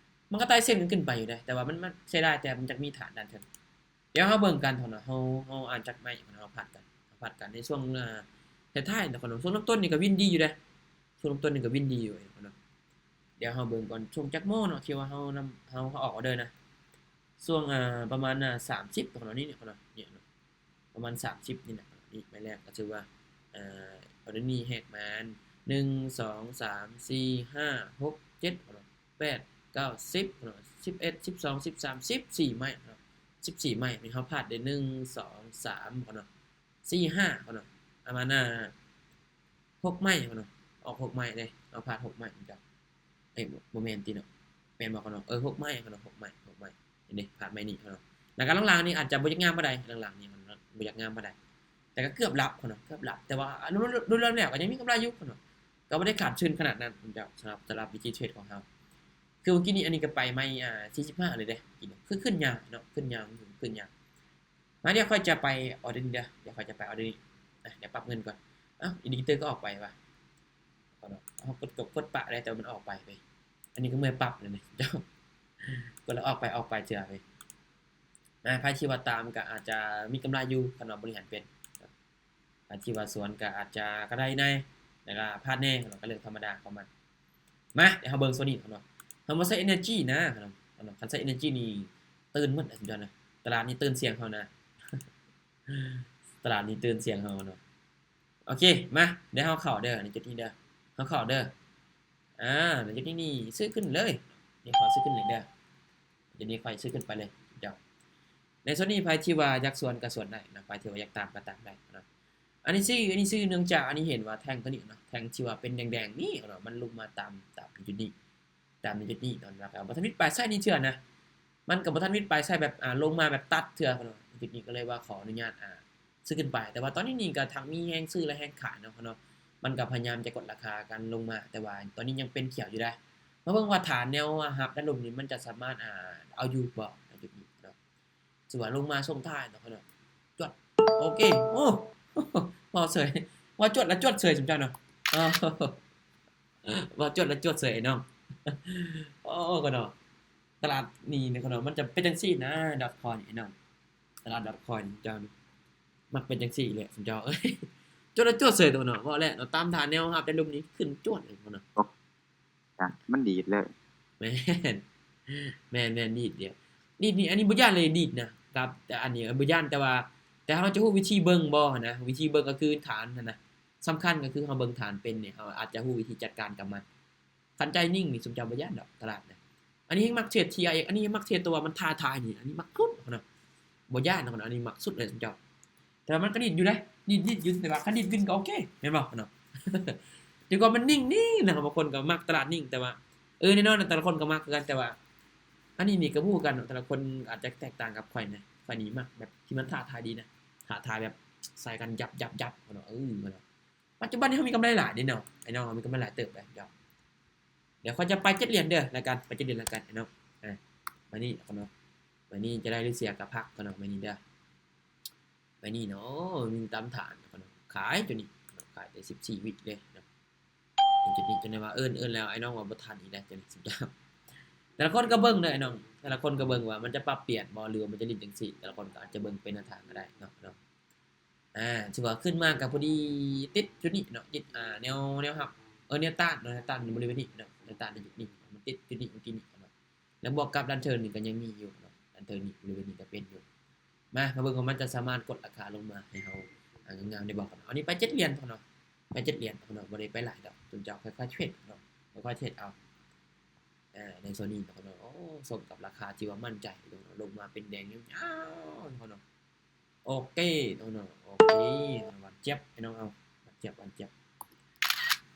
ມັນກໍໄຕ່ເສັ້ນກັນຂຶ້ນໄປຢູ່ເດ້ ແຕ່ວ່າມັນ ມັນເສຍດາຍແຕ່ມັນຈັກມີຖານດ້ານເທິງ ດຽວເຮົາເບິ່ງກັນເນາະ ເຮົາ ເຮົາອ່ານຈັກໄມ້ເນາະ ເຮົາພາດກັນ ເຮົາພາດກັນໃນຊ່ວງ ເອີ ທ້າຍໆເນາະ ເນາະ ຊ່ວງເລີ່ມຕົ້ນນີ້ກໍວິນດີຢູ່ເດ້ ຊ່ວງເລີ່ມຕົ້ນນີ້ກໍວິນດີຢູ່ເນາະ ດຽວເຮົາເບິ່ງກ່ອນ ຊ່ວງຈັກໂມງເນາະ ທີ່ວ່າເຮົານຳ ເຮົາ ເຮົາອອກອອເດີນະ ຊ່ວງ ເອີ ປະມານ ອ່າ ສາມສິບເນາະ ນີ້ເນາະ ນີ້ເນາະ ປະມານສາມສິບນີ້ແຫຼະ ນີ້ໄມ້ແລກກໍຖືວ່າ ເອີ ອອເດີນີ້ແຮກມາ ໜຶ່ງ ສອງ ສາມ ສີ່ ຫ້າ ຫົກ ເຈັດ ແປດ ເກົ້າ ສິບ ສິບເອັດ ສິບສອງ ສິບສາມ ສິບສີ່ໄມ້ເນາະ ສິບສີ່ໄມ້ ນີ້ເຮົາພາດໄດ້ ໜຶ່ງ ສອງ ສາມ ເນາະ ສີ່ ຫ້າ ເນາະ ປະມານ ອ່າ ຫົກໄມ້ເນາະ ອອກຫົກໄມ້ເດ້ ເຮົາພາດຫົກໄມ້ເນາະ ເອີ ບໍ່ແມ່ນຕິເນາະ ແມ່ນບໍ່ເນາະ ເອີ ຫົກໄມ້ເນາະ ຫົກໄມ້ ຫົກໄມ້ ເຫັນເດ້ ພາດໄມ້ນີ້ເນາະ ແລ້ວກໍຫຼັງໆນີ້ອາດຈະບໍ່ຢາກງາມປານໃດ ຫຼັງໆນີ້ມັນບໍ່ຢາກງາມປານໃດ ແຕ່ກໍເກືອບລັບເນາະ ເກືອບລັບ ແຕ່ວ່າໂດຍລວມແລ້ວກໍຍັງມີກຳໄລຢູ່ເນາະ ກໍບໍ່ໄດ້ຂາດທຶນຂະໜາດນັ້ນເຈົ້າ ສຳລັບ ສຳລັບວິທີເທຣດຂອງເຮົາ ຄືເມື່ອກີ້ນີ້ ອັນນີ້ກໍໄປໄມ້ ອ່າ ສີ່ສິບຫ້າເລີຍເດ້ ເມື່ອກີ້ນີ້ ຄືຂຶ້ນຍາວເນາະ ຂຶ້ນຍາວ ຂຶ້ນຍາວ ມາ ດຽວຂ້ອຍຈະໄປອອເດີນີ້ເດີ ດຽວຂ້ອຍຈະໄປອອເດີນີ້ ອ່ະ ດຽວປັບເງິນກ່ອນ ເອົ້າ ອິນດິເຄເຕີກໍອອກໄປວ່າ ເຮົາກົດ ກົດປະໄດ້ ແຕ່ວ່າມັນອອກໄປເວີຍ ອັນນີ້ກໍເມື່ອຍປັບແລ້ວນີ້ ເຈົ້າ ກໍເລີຍອອກໄປ ອອກໄປເທື່ອເວີຍ ອ່າ ໃຜທີ່ວ່າຕາມກໍອາດຈະມີກຳໄລຢູ່ ຄັນວ່າບໍລິຫານເປັນ ໃຜທີ່ວ່າສວນກໍອາດຈະກຳໄລແດ່ ແລ້ວກໍພາດແດ່ ກໍເລື່ອງທຳມະດາຂອງມັນ ມາ ດຽວເຮົາເບິ່ງໂຊນນີ້ເນາະ ເຮົາມາໃຊ້ເອເນີຈີນະ ຄັນໃຊ້ເອເນີຈີນີ້ຕື່ນໝົດນະ ຕະຫຼາດນີ້ຕື່ນສຽງເຮົານະ ຕະຫຼາດນີ້ຕື່ນສຽງເຮົາເນາະ ໂອເຄ ມາ ດຽວເຮົາເຂົ້າເດີ ໃນຈຸດນີ້ເດີ ເຮົາເຂົ້າເດີ ອ່າ ໃນຈຸດນີ້ນີ້ຊື້ຂຶ້ນເລີຍ ດຽວເຮົາຊື້ຂຶ້ນເລີຍເດີ ດຽວນີ້ຂ້ອຍຊື້ຂຶ້ນໄປເລີຍເຈົ້າ ໃນໂຊນນີ້ໃຜທີ່ວ່າຢາກສວນກໍສວນໄດ້ນະ ໃຜທີ່ວ່າຢາກຕາມກໍຕາມໄດ້ນະ ອັນນີ້ຊື້ ອັນນີ້ຊື້ເນື່ອງຈາກອັນນີ້ເຫັນວ່າແທ່ງໂຕນີ້ເນາະ ແທ່ງທີ່ວ່າເປັນແດງໆນີ້ເນາະ ມັນລົງມາຕາມ ຕາມໃນຈຸດນີ້ ຕາມໃນຈຸດນີ້ເນາະ ແລ້ວກໍບໍ່ທັນມີປາຍໃຊ້ນີ້ເທື່ອນະ ມັນກໍບໍ່ທັນມິດປາຍໄຊແບບ ອ່າ ລົງມາແບບຕັດເທື່ອເນາະ. ຈຸດນີ້ກໍເລີຍວ່າຂໍອະນຸຍາດ ອ່າ ຊື້ຂຶ້ນໄປ ແຕ່ວ່າຕອນນີ້ນີ້ກໍທັງມີແຮງຊື້ ແລະ ແຮງຂາຍເນາະເນາະ. ມັນກໍພະຍາຍາມຈະກົດລາຄາກັນລົງມາ ແຕ່ວ່າຕອນນີ້ຍັງເປັນຂຽວຢູ່ເດ້. ມາເບິ່ງວ່າຖານແນວຮັບດ້ານລຸ່ມນີ້ ມັນຈະສາມາດ ອ່າ ເອົາຢູ່ບໍ່ໃນຈຸດນີ້ເນາະ. ຖືວ່າລົງມາຊ່ວງທ້າຍເນາະ ເນາະ ຈວດ ໂອເຄ. ໂອ້ ເວົ້າເສີຍ ເວົ້າຈວດລະຈວດເສີຍ ສົມເຈົ້າເນາະ. ເອີ ເວົ້າຈວດລະຈວດເສີຍ ໄອ້ນ້ອງ. ໂອ້ ເນາະ ຕະຫຼາດນີ້ເນາະ ມັນຈະເປັນຈັ່ງຊີ້ນະ ດອດຄອຍ ໄອ້ນ້ອງ. ຕະຫຼາດດອດຄອຍ ເຈົ້າ ມັກເປັນຈັ່ງຊີ້ແຫຼະ ສົມເຈົ້າເອີຍ. ຈວດລະຈວດເສີຍ ຕົວເນາະ ເວົ້າແລ້ວເນາະ ຕາມທ່າແນວຮັບແຕ່ລຸ່ມນີ້ຂຶ້ນຈວດເລີຍ ເນາະ. ມັນດີດເລີຍ. ແມ່ນ ແມ່ນໆ ດີດດຽວ ດີດນີ້ ອັນນີ້ບໍ່ຢ້ານເລີຍ ດີດນະ ກັບ ແຕ່ອັນນີ້ບໍ່ຢ້ານ ແຕ່ວ່າ ແຕ່ເຮົາຈະຮູ້ວິທີເບິ່ງບໍ່ຫັ້ນນະ. ວິທີເບິ່ງກໍຄືຖານຫັ້ນນະ ສຳຄັນກໍຄືເຮົາເບິ່ງຖານເປັນນີ້ ເຮົາອາດຈະຮູ້ວິທີຈັດການກັບມັນ. ຄັນໃຈນິ່ງນີ້ ສົມເຈົ້າບໍ່ຢ້ານດອກ ຕະຫຼາດນະ. ອັນນີ້ແຮງມັກເທຣດ ທີ ອາ ເອັກ ອັນນີ້ມັກເທຣດ ແຕ່ວ່າມັນທ້າທາຍນີ້ ອັນນີ້ມັກສຸດເນາະ ບໍ່ຢ້ານເນາະ ອັນນີ້ມັກສຸດເລີຍ ສົມເຈົ້າ. ແຕ່ວ່າມັນກໍດີດຢູ່ເດ້ ດີດ ດີດຢູ່ ແຕ່ວ່າຄັນດີດຂຶ້ນກໍໂອເຄ ແມ່ນບໍ່ເນາະ? ແຕ່ກ່ອນມັນນິ່ງນີ້ນະ ບາງຄົນກໍມັກຕະຫຼາດນິ່ງ ແຕ່ວ່າ ເອີ ແນ່ນອນນະ ແຕ່ລະຄົນກໍມັກຄືກັນ ແຕ່ວ່າ ອັນນີ້ນີ້ກໍບໍ່ຄືກັນເນາະ ແຕ່ລະຄົນອາດຈະແຕກຕ່າງກັບຂ້ອຍນະ. ຂ້ອຍນີ້ມັກແບບທີ່ມັນທ້າທາຍດີນະ ທ້າທາຍແບບໃສ່ກັນ ຍັບໆໆ ເນາະ ເອີ ເນາະ. ປັດຈຸບັນນີ້ເຮົາມີກຳໄລຫຼາຍເດ້ເນາະ ໄອ້ນ້ອງ ເຮົາມີກຳໄລຫຼາຍເຕີບເດ້ ດຽວ ດຽວຂ້ອຍຈະໄປເຈັດຫຼຽນເດີ ລະກັນ ໄປເຈັດຫຼຽນລະກັນ ໄອ້ນ້ອງ. ອ່າ ມານີ້ເນາະ ມານີ້ ຈະໄດ້ຫຼືເສຍກໍພັກກ່ອນເນາະ ມານີ້ເດີ. ໄປນີ້ເນາະ ມີຕາມຖານເນາະ ຂາຍຕົວນີ້ເນາະ ຂາຍໄດ້ສິບສີ່ວິເລີຍເນາະ. ຈຸດນີ້ ຈົນໄດ້ວ່າເອີ້ນ ເອີ້ນແລ້ວ ໄອ້ນ້ອງວ່າບໍ່ທັນອີກແລ້ວ ຈົນ ແຕ່ລະຄົນກໍເບິ່ງເດີ ໄອ້ນ້ອງ ແຕ່ລະຄົນກໍເບິ່ງວ່າມັນຈະປັບປ່ຽນບໍ່ ຫຼືວ່າມັນຈະຫຼິ້ນຈັ່ງຊີ້ ແຕ່ລະຄົນກໍອາດຈະເບິ່ງເປັນແນວທາງກໍໄດ້ເນາະ ເນາະ. ອ່າ ຖືວ່າຂຶ້ນມາກໍພໍດີຕິດຈຸດນີ້ເນາະ ຕິດ ອ່າ ແນວ ແນວຮັບ ເອີ ແນວຕ້ານເນາະ ແນວຕ້ານຢູ່ບໍລິເວນນີ້ເນາະ ແນວຕ້ານຢູ່ຈຸດນີ້ ມັນຕິດຈຸດນີ້ເມື່ອກີ້ນີ້ເນາະ. ແລ້ວບວກກັບດ້ານເທິງນີ້ກໍຍັງມີຢູ່ເນາະ ດ້ານເທິງນີ້ ບໍລິເວນນີ້ກໍເປັນຢູ່. ມາ ມາເບິ່ງວ່າມັນຈະສາມາດກົດລາຄາລົງມາໃຫ້ເຮົາ ອ່າ ງາມໆໄດ້ບໍ່ເນາະ. ອັນນີ້ໄປເຈັດຫຼຽນເນາະ ໄປເຈັດຫຼຽນເນາະ ບໍ່ໄດ້ໄປຫຼາຍດອກ ຈຸນເຈົ້າ ຄ່ອຍໆເທຣດເນາະ ຄ່ອຍໆເທຣດເອົາ ອ່າ ໃນໂຊນນີ້ເນາະ. ໂອ້ ສົມກັບລາຄາທີ່ວ່າໝັ້ນໃຈເນາະ ລົງມາເປັນແດງຍາວໆເນາະ. ໂອເຄເນາະ ໂອເຄ ຫວານຈຽບ ໄອ້ນ້ອງເອົາ ຫວານຈຽບ ຫວານຈຽບ.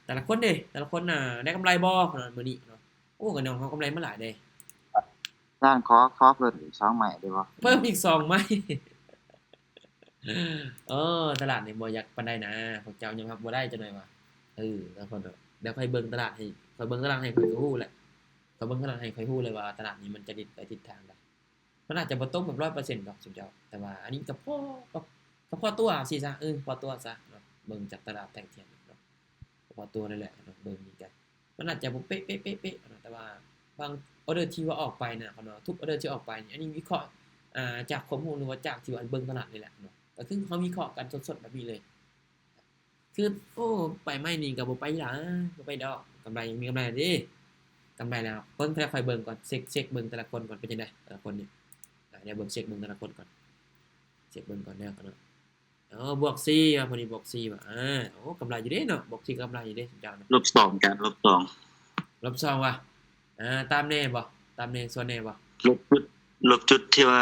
ແຕ່ລະຄົນເດ ແຕ່ລະຄົນນະ ໄດ້ກຳໄລບໍ່ເນາະ ມື້ນີ້ເນາະ? ໂອ້ ກໍນ້ອງເຮົາກຳໄລມາຫຼາຍເດ້. ທ່ານ ຂໍ ຂໍເພີ່ມອີກສອງໄມ້ໄດ້ບໍ່? ເພີ່ມອີກສອງໄມ້. ເອີ ຕະຫຼາດນີ້ບໍ່ຢາກປານໃດນະ ພວກເຈົ້າຍອມຮັບບໍ່ໄດ້ຈັກໜ້ອຍວ່າ. ເອີ ແຕ່ລະຄົນ ດຽວຂ້ອຍເບິ່ງຕະຫຼາດໃຫ້ ຂ້ອຍເບິ່ງຕະຫຼາດໃຫ້ ຂ້ອຍກໍຮູ້ແຫຼະ ຂ້ອຍເບິ່ງຕະຫຼາດໃຫ້ ຂ້ອຍຮູ້ເລີຍວ່າຕະຫຼາດນີ້ມັນຈະດິດໄປທິດທາງໃດ. ມັນອາດຈະບໍ່ຕົງແບບຮ້ອຍເປີເຊັນດອກ ຊຸມເຈົ້າ ແຕ່ວ່າອັນນີ້ກໍພໍ ກໍ ກໍພໍຕົວຊີ້ຊະ ເອີ ພໍຕົວຊະເນາະ ເບິ່ງຈາກຕະຫຼາດແທ່ງທຽນເນາະ ກໍພໍຕົວນັ້ນແຫຼະເນາະ. ເບິ່ງນີ້ກໍ ມັນອາດຈະບໍ່ເປະໆໆໆເນາະ ແຕ່ວ່າບາງອໍເດີທີ່ວ່າອອກໄປນະເນາະ ທຸກອໍເດີທີ່ອອກໄປນີ້ ອັນນີ້ວິເຄາະ ອ່າ ຈາກຄວາມຮູ້ ຫຼືວ່າຈາກທີ່ວ່າເບິ່ງຕະຫຼາດນີ້ແຫຼະເນາະ ກໍຄືເຮົາວິເຄາະກັນສົດໆແບບນີ້ເລີຍ. ຄື ໂອ້ ໄປໄມ້ນີ້ກໍບໍ່ໄປຫຼາຍ ບໍ່ໄປດອກ ກຳໄລ ມີກຳໄລເດ້ ກຳໄລແລ້ວ. ເບິ່ງ ຄ່ອຍເບິ່ງກ່ອນ ເຊັກ ເຊັກເບິ່ງແຕ່ລະຄົນກ່ອນ ເປັນຈັ່ງໃດແຕ່ລະຄົນນີ້. ອ່າ ດຽວເບິ່ງ ເຊັກເບິ່ງແຕ່ລະຄົນກ່ອນ ເຊັກເບິ່ງກ່ອນເດີເນາະ. ອໍ ບວກສີ່ວ່າ ພໍດີບວກສີ່ວ່າ ອ່າ ໂອ້ ກຳໄລຢູ່ເດ້ເນາະ ບວກສີ່ກຳໄລຢູ່ເດ້ເຈົ້າເນາະ. ລົບສອງ ອາຈານ ລົບສອງ ລົບສອງວ່າ ອ່າ ຕາມແດ່ບໍ່ ຕາມແດ່ ສ່ວນແດ່ບໍ່? ລົບຈຸດ ລົບຈຸດທີ່ວ່າ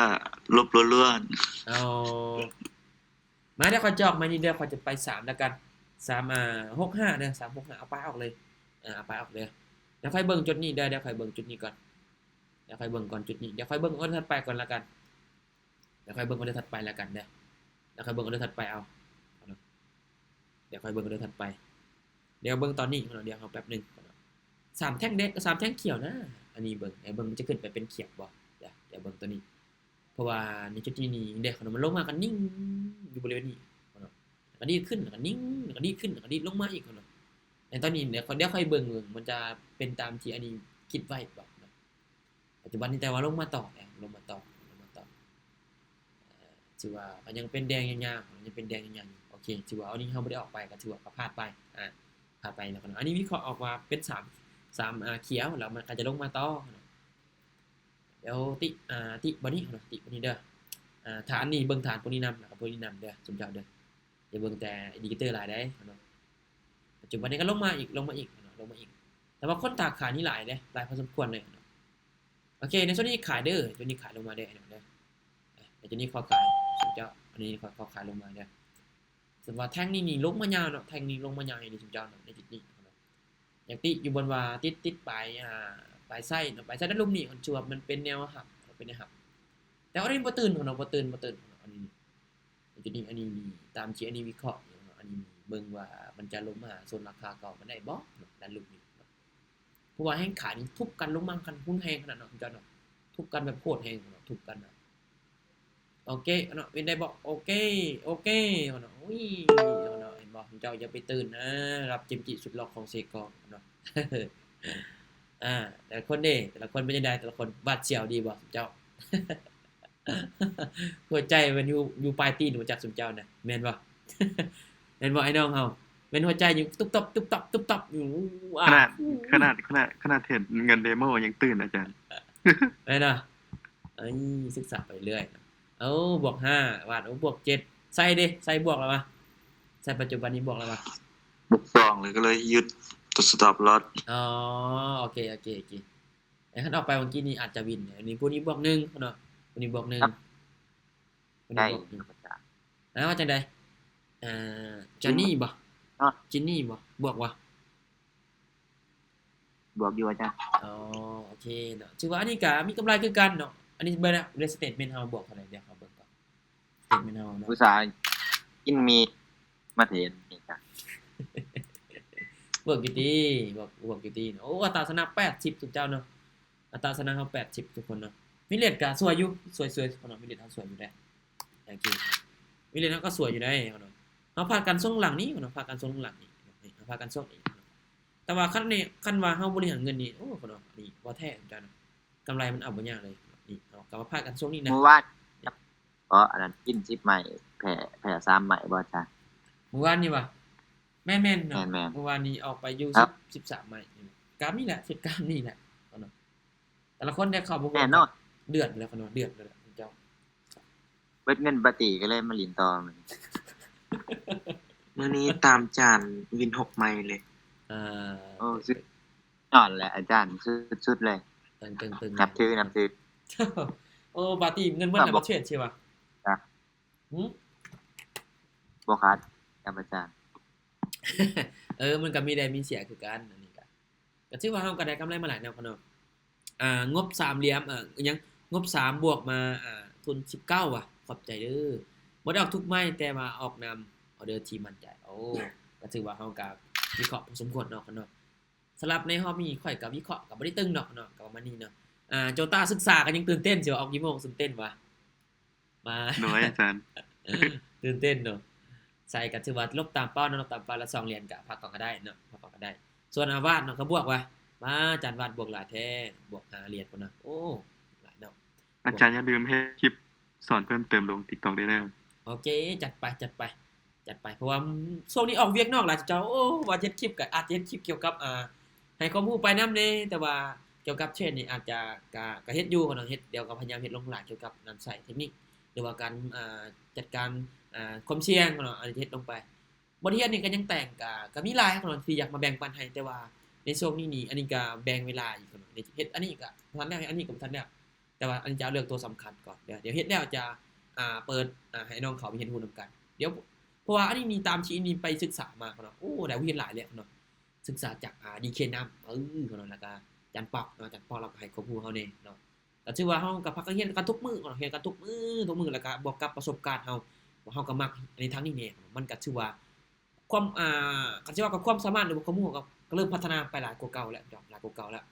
ລົບລ້ວນໆ. ອໍ ມາ ດຽວຂ້ອຍຈອກມານີ້ເດີ ຂ້ອຍຈະໄປສາມແລ້ວກັນ ສາມ ອ່າ ຫົກຫ້າເດີ ສາມຫົກຫ້າ ເອົາປາຍອອກເລີຍ ເອີ ເອົາປາຍອອກເລີຍ. ດຽວຂ້ອຍເບິ່ງຈຸດນີ້ເດີ ດຽວຂ້ອຍເບິ່ງຈຸດນີ້ກ່ອນ ດຽວຂ້ອຍເບິ່ງກ່ອນຈຸດນີ້ ດຽວຂ້ອຍເບິ່ງອັນຖັດໄປກ່ອນແລ້ວກັນ ດຽວຂ້ອຍເບິ່ງອໍເດີຖັດໄປແລ້ວກັນເດີ ດຽວຂ້ອຍເບິ່ງອໍເດີຖັດໄປເອົາ ດຽວຂ້ອຍເບິ່ງອໍເດີຖັດໄປ ດຽວເບິ່ງຕອນນີ້ ດຽວເຮົາແປັບໜຶ່ງ ສາມແທ່ງແດງ ສາມແທ່ງຂຽວນະ ອັນນີ້ເບິ່ງ ດຽວເບິ່ງມັນຈະຂຶ້ນໄປເປັນຂຽວບໍ່ ດຽວ ດຽວເບິ່ງຕົວນີ້. ເພາະວ່າໃນຈຸດທີ່ນີ້ເດ້ ມັນລົງມາກໍນິ່ງຢູ່ບໍລິເວນນີ້ ແລ້ວກໍດີດຂຶ້ນ ແລ້ວກໍນິ່ງ ແລ້ວກໍດີດຂຶ້ນ ແລ້ວກໍດີດລົງມາອີກ ໃນຕອນນີ້ ດຽວ ດຽວຂ້ອຍເບິ່ງ ເບິ່ງມັນຈະເປັນຕາມທີ່ອັນນີ້ຄິດໄວ້ບໍ່ເນາະ ປັດຈຸບັນນີ້. ແຕ່ວ່າລົງມາຕໍ່ແລ້ວ ລົງມາຕໍ່ ລົງມາຕໍ່ ເອີ ຖືວ່າກໍຍັງເປັນແດງຍາວໆ ຍັງເປັນແດງຍາວໆຢູ່. ໂອເຄ ຖືວ່າອັນນີ້ເຮົາບໍ່ໄດ້ອອກໄປ ກໍຖືວ່າກໍພາດໄປ ອ່າ ພາດໄປເນາະ. ອັນນີ້ວິເຄາະອອກວ່າເປັນສາມ ສາມ ອ່າ ຂຽວ ແລ້ວມັນກໍຈະລົງມາຕໍ່ເນາະ. ດຽວຕິ ອ່າ ຕິບ່ອນນີ້ເນາະ ຕິບ່ອນນີ້ເດີ ອ່າ ຖານນີ້ ເບິ່ງຖານພວກນີ້ນຳ ແລ້ວກໍພວກນີ້ນຳເດີ ຊຸມເຈົ້າເດີ ຢ່າເບິ່ງແຕ່ອິນດິເຄເຕີຫຼາຍໃດເນາະ. ປັດຈຸບັນນີ້ກໍລົງມາອີກ ລົງມາອີກເນາະ ລົງມາອີກ ແຕ່ວ່າຄົນຕາມຂາຍນີ້ຫຼາຍເດ້ ຫຼາຍພໍສົມຄວນເລີຍເນາະ. ໂອເຄ ໃນໂຊນນີ້ຂາຍເດີ ໂຊນນີ້ຂາຍລົງມາເດີ ເນາະ ເດີ ໃນໂຊນນີ້ຂໍຂາຍ ເຈົ້າ ອັນນີ້ຂໍ ຂໍຂາຍລົງມາເດີ. ສຳລັບແທ່ງນີ້ນີ້ລົງມາຍາວເນາະ ແທ່ງນີ້ລົງມາຍາວອີ່ຫຼີ ເຈົ້າເນາະ ໃນຈຸດນີ້ເນາະ. ຢາກຕິຢູ່ບ່ອນວ່າຕິດ ຕິດປາຍ ອ່າ ປາຍໄຊເນາະ ປາຍໄຊດ້ານລຸ່ມນີ້ ຖືວ່າມັນເປັນແນວຮັບ ປັນແນວຮັບ. ແຕ່ວ່າອັນນີ້ບໍ່ຕື່ນເນາະ ບໍ່ຕື່ນ ບໍ່ຕື່ນເນາະ ອັນນີ້ ອັນນີ້ ອັນນີ້ ຕາມທີ່ອັນນີ້ວິເຄາະເນາະ ອັນນີ້ເບິ່ງວ່າມັນຈະລົງມາຫາໂຊນລາຄາເກົ່າມັນໄດ້ບໍ່ເນາະ ດ້ານລຸ່ມນີ້ເນາະ ເພາະວ່າແຮງຂາຍນີ້ທຸບກັນລົງມາ ຄັນຮຸນແຮງຂະໜາດເນາະ ເຈົ້າເນາະ ທຸບກັນແບບໂຄດແຮງເນາະ ທຸບກັນນະ. ໂອເຄເນາະ ວິນໄດ້ບອກ ໂອເຄ ໂອເຄເນາະ ໂອ້ຍເນາະ ເຫັນບໍ່ ເຈົ້າຢ່າໄປຕື່ນນະ ຮັບເຈມຈິສຸດຫຼອກຂອງເຊກອງເນາະ. ອ່າ ແຕ່ລະຄົນເດ້ ແຕ່ລະຄົນເປັນຈັ່ງໃດ ແຕ່ລະຄົນ ຫວາດສຽວດີບໍ່ເຈົ້າ? ຫົວໃຈມັນຢູ່ ຢູ່ປາຍຕີນບໍ່ຈັກຊຸມເຈົ້ານະ ແມ່ນບໍ່? ແມ່ນບໍ່ໄອ້ນ້ອງເຮົາ? ແມ່ນຫົວໃຈຢູ່ຕຸບຕັບ ຕຸບຕັບ ຕຸບຕັບຢູ່ ຂະໜາດ ຂະໜາດ ຂະໜາດ ຂະໜາດເຮັດເງິນເດໂມຍັງຕື່ນອາຈານ ແມ່ນບໍ່? ເອີຍ ສຶກສາໄປເລື້ອຍ ເອົາ ບວກຫ້າ ຫວາດ ໂອ້ ບວກເຈັດ ໄຊເດ້ ໄຊບວກແລ້ວວະ? ໄຊປັດຈຸບັນນີ້ບວກແລ້ວວະ? ບວກສອງ ແລ້ວກໍເລີຍຢຸດ stop loss ອໍ ໂອເຄ ໂອເຄ ໂອເຄ. ແຕ່ຄັນອອກໄປເມື່ອກີ້ນີ້ອາດຈະວິນ ອັນນີ້ ຜູ້ນີ້ບວກໜຶ່ງເນາະ ຜູ້ນີ້ບວກໜຶ່ງ ຜູ້ນີ້ບວກໜຶ່ງ. ອ່າ ວ່າຈັ່ງໃດ? ເອີ ຈອນນີ້ບໍ່? ເນາະ ຈິນນີ້ບໍ່? ບວກບໍ່? ບວກຢູ່ອາຈານ. ອໍ ໂອເຄເນາະ ຖືວ່າອັນນີ້ກະມີກຳໄລຄືກັນເນາະ ອັນນີ້ເບິ່ງນະ statement ເຮົາບວກເທົ່າໃດ ດຽວເຮົາເບິ່ງກ່ອນ statement ເຮົາເນາະ ອຸດສາກິນໝີ່ມາເທດນີ້ກະ ບວກຢູ່ຕິ ບວກ ບວກຢູ່ຕິ. ໂອ້ ອັດຕາຊະນະແປດສິບ ທຸກເຈົ້າເນາະ ອັດຕາຊະນະເຮົາແປດສິບທຸກຄົນເນາະ ວິນເລດກະສວຍຢູ່ ສວຍໆ ເນາະ ວິນເລດເຮົາສວຍຢູ່ເດ້ ໂອເຄ ວິນເລດເຮົາກະສວຍຢູ່ເດ້ເນາະ ເຮົາພາດກັນຊ່ວງຫຼັງນີ້ເນາະ ພາດກັນຊ່ວງຫຼັງນີ້ ເຮົາພາດກັນຊ່ວງນີ້ ແຕ່ວ່າຄັນນີ້ ຄັນວ່າເຮົາບໍລິຫານເງິນນີ້ ໂອ້ ເນາະ ນີ້ບໍ່ແທ້ເຈົ້າເນາະ ກຳໄລມັນເອົາບໍ່ຍາກເລີຍ ນີ້ເຮົາກະມາພາດກັນຊ່ວງນີ້ນະ ມື້ວານ ເພາະອັນນັ້ນກິນສິບໄມ້ ແພ້ ແພ້ສາມໄມ້ບໍ່ອາຈານ? ມື້ວານນີ້ຫວາ? ແມ່ນໆ ເນາະ ແມ່ນໆ ມື້ວານນີ້ອອກໄປຢູ່ສິບ ສິບສາມໄມ້ ກາມນີ້ແຫຼະ ເຮັດກາມນີ້ແຫຼະເນາະ ແຕ່ລະຄົນໄດ້ເຂົ້າບໍ່ຮ່ວມ ແນ່ນອນ ເດືອດແລ້ວເນາະ ເດືອດແລ້ວເຈົ້າ ເບິດເງິນປາຕີກໍເລີຍມາຫຼິ້ນຕໍ່ມື້ນີ້ ມື້ນີ້ຕາມຈານວິນຫົກໄມ້ເລີຍ ເອີ ໂອ້ ສຸດຍອດແຫຼະອາຈານ ສຸດໆ ເລີຍ ເຕີງໆ ນັບຖື ນັບຖື. ໂອ້ ປາຕີເງິນເບິດແລ້ວບໍ່ເທຣດຊິຫວາ? ຫື? ບໍ່ຂາດກັບອາຈານ ເອີ ມັນກໍມີໄດ້ມີເສຍຄືກັນ ອັນນີ້ກໍ ກໍຖືວ່າເຮົາກໍໄດ້ກຳໄລມາຫຼາຍແນວເນາະ ອ່າ ງົບສາມຫຼ່ຽມ ເອີ ອີຫຍັງ ງົບສາມບວກມາ ອ່າ ທຶນສິບເກົ້າຫວາ? ຂອບໃຈເດີ ບໍ່ໄດ້ອອກທຸກໄມ້ ແຕ່ວ່າອອກນຳອໍເດີທີ່ໝັ້ນໃຈ. ໂອ້ ກໍຖືວ່າເຮົາກໍວິເຄາະພໍສົມຄວນເນາະ ເນາະ ສຳລັບໃນຮອບນີ້ຂ້ອຍກໍວິເຄາະກໍບໍ່ໄດ້ຕຶງດອກເນາະ ກໍປະມານນີ້ເນາະ. ອ່າ ໂຈຕ້າສຶກສາກໍຍັງຕື່ນເຕັ້ນ ຊິວ່າອອກກິໂມງຕື່ນເຕັ້ນຫວາ? ມາ ໂດຍອາຈານ ຕື່ນເຕັ້ນເນາະ ໃສ່ກໍຖືວ່າຫຼົບຕາມເປົ້າເນາະ ຫຼົບຕາມເປົ້າລະສອງຫຼຽນກໍພັກກ່ອນກໍໄດ້ເນາະ ພັກກ່ອນກໍໄດ້. ສ່ວນອາວາດເນາະ ກໍບວກຫວາ? ມາ ອາຈານວາດບວກຫຼາຍແທ້ ບວກຫ້າຫຼຽນພຸ້ນນະ ໂອ້ ຫຼາຍເນາະ. ອາຈານຢ່າລືມເຮັດຄລິບສອນເພີ່ມເຕີມລົງຕິກຕັອກເດີ. ໂອເຄ ຈັດໄປ ຈັດໄປ ຈັດໄປ ເພາະວ່າຊ່ວງນີ້ອອກວຽກນອກຫຼາຍເຈົ້າ. ໂອ້ ວ່າຈະເຮັດຄລິບກໍອາດຈະເຮັດຄລິບກ່ຽວກັບ ອ່າ ໃຫ້ຄວາມຮູ້ໄປນຳແດ່ ແຕ່ວ່າກ່ຽວກັບເທຣດນີ້ອາດຈະ ກະ ກະເຮັດຢູ່ເນາະ ເຮັດ ດຽວກໍພະຍາຍາມເຮັດລົງຫຼາຍກ່ຽວກັບນຳໃຊ້ເທັກນິກ ຫຼືວ່າການ ອ່າ ຈັດການ ອ່າ ຄວາມສ່ຽງເນາະ ອາດຈະເຮັດລົງໄປ. ບົດຮຽນນີ້ກໍຍັງແຕ່ງ ກະ ກະມີຫຼາຍເນາະທີ່ຢາກມາແບ່ງປັນໃຫ້ ແຕ່ວ່າໃນຊ່ວງນີ້ນີ້ ອັນນີ້ກະແບ່ງເວລາອີກເນາະ ເຮັດອັນນີ້ກະບໍ່ທັນແລ້ວ ເຮັດອັນນີ້ກະບໍ່ທັນແລ້ວ ແຕ່ວ່າອັນນີ້ຈະເອົາເລື່ອງຕົວສຳຄັນກ່ອນ ດຽວ ດຽວເຮັດແລ້ວຈະ ອ່າ ເປີດ ອ່າ ໃຫ້ນ້ອງເຂົາໄປຮຽນຮູ້ນຳກັນ ດຽວ ເພາະວ່າອັນນີ້ນີ້ຕາມທີ່ອັນນີ້ໄປສຶກສາມາເນາະ ໂອ້ ໄດ້ເຫັນຫຼາຍແລ້ວເນາະ ສຶກສາຈາກ ອ່າ ດີເຄນຳ ເອີ ເນາະ ແລ້ວກະອາຈານປອກເນາະ ອາຈານປອກລາວກໍໃຫ້ຄວາມຮູ້ເຮົາແດ່ເນາະ. ກໍຖືວ່າເຮົາກໍພາກັນຮຽນກັນທຸກມື້ເນາະ ຮຽນກັນທຸກມື້ ທຸກມື້ ແລ້ວກໍບວກກັບປະສົບການເຮົາ ວ່າເຮົາກໍມັກໃນທາງນີ້ແດ່ ມັນກໍຖືວ່າຄວາມ ອ່າ ຄັນຊິເວົ້າກັບຄວາມສາມາດ ຫຼືວ່າຄວາມຮູ້ ກໍ ກໍເລີ່ມພັດທະນາໄປຫຼາຍກວ່າເກົ່າແລ້ວເນາະ ຫຼາຍກວ່າເກົ່າແລ້ວ.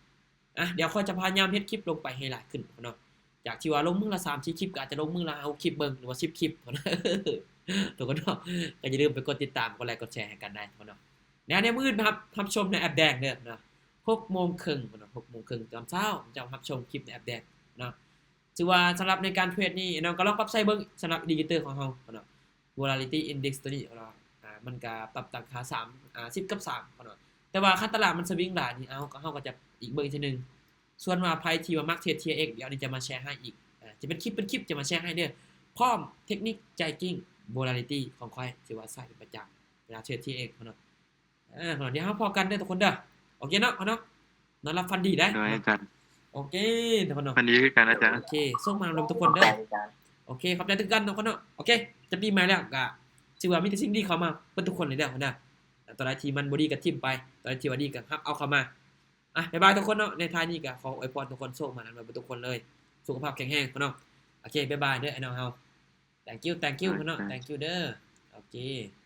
ອ່ະ ດຽວຂ້ອຍຈະພະຍາຍາມເຮັດຄລິບລົງໄປໃຫ້ຫຼາຍຂຶ້ນເນາະ ຈາກທີ່ວ່າລົງມື້ລະສາມສີ່ຄລິບ ກໍອາດຈະລົງມື້ລະຫ້າຫົກຄລິບເບິ່ງ ຫຼືວ່າສິບຄລິບເນາະ ທຸກຄົນເນາະ. ກໍຢ່າລືມໄປກົດຕິດຕາມ ກົດໄລກ໌ ກົດແຊໃຫ້ກັນໄດ້ເນາະ. ແນວໃນມື້ອື່ນມາຮັບ ຮັບຊົມໃນແອັບແດງເດີເນາະ ຫົກໂມງເຄິ່ງເນາະ ຫົກໂມງເຄິ່ງຕອນເຊົ້າ ເຈົ້າຮັບຊົມຄລິບໃນແອັບແດງເນາະ. ຖືວ່າສຳລັບໃນການເທຣດນີ້ ນ້ອງກໍລອງປັບໃຊ້ເບິ່ງ ສຳລັບອິນດິເຄເຕີຂອງເຮົາເນາະ Volatility Index ຕົວນີ້ເນາະ ອ່າ ມັນກໍປັບຕັ້ງຄ່າສາມ ອ່າ ສິບກັບສາມເນາະ ແຕ່ວ່າຄັນຕະຫຼາດມັນສະວິງຫຼາຍນີ້ ເຮົາ ເຮົາກໍຈະອີກເບິ່ງອີກເທື່ອໜຶ່ງ. ສ່ວນວ່າໃຜທີ່ວ່າມັກເທຣດ ທີ ເອັກ ດຽວອັນນີ້ຈະມາແຊໃຫ້ອີກ ເອີ ຈະເປັນຄລິບ ເປັນຄລິບຈະມາແຊໃຫ້ເດີ ພ້ອມເທັກນິກ Jacking Volatility ຂອງຂ້ອຍ ທີ່ວ່າໃຊ້ເປັນປະຈຳເວລາເທຣດ ທີ ເອັກ ເນາະ. ເອີ ດຽວເຮົາພໍ້ກັນເດີທຸກຄົນເດີ ໂອເຄເນາະ ເນາະ ນອນຫຼັບຝັນດີເດີ. ໂດຍອາຈານ ໂອເຄທຸກຄົນເນາະ ຝັນດີຄືກັນອາຈານ. ໂອເຄ ໂຊກໝານຳທຸກຄົນເດີ ໂອເຄ ຂອບໃຈຄືກັນເນາະ ເນາະ. ໂອເຄ ຈະປີໃໝ່ແລ້ວ ກະຖືວ່າມີແຕ່ສິ່ງດີເຂົ້າມາເບິດທຸກຄົນເລີຍເດີ ຕົວໃດທີ່ມັນບໍ່ດີກໍຖິ້ມໄປ ຕົວໃດທີ່ວ່າດີກໍຮັບເອົາເຂົ້າມາ. ອ່ະ ບາຍບາຍທຸກຄົນເນາະ ໃນທ້າຍນີ້ກໍຂໍອວຍພອນທຸກຄົນໂຊກໝານນຳເບິດທຸກຄົນເລີຍ. ສ ສຸຂະພາບແຂງແຮງພໍ່ນ້ອງ. ໂອເຄ ບາຍບາຍເດີອ້າຍນ້ອງເຮົາ. Thank you, thank you ພໍ່ນ້ອງ, thank you ເດີ. ໂອເຄ ມັນ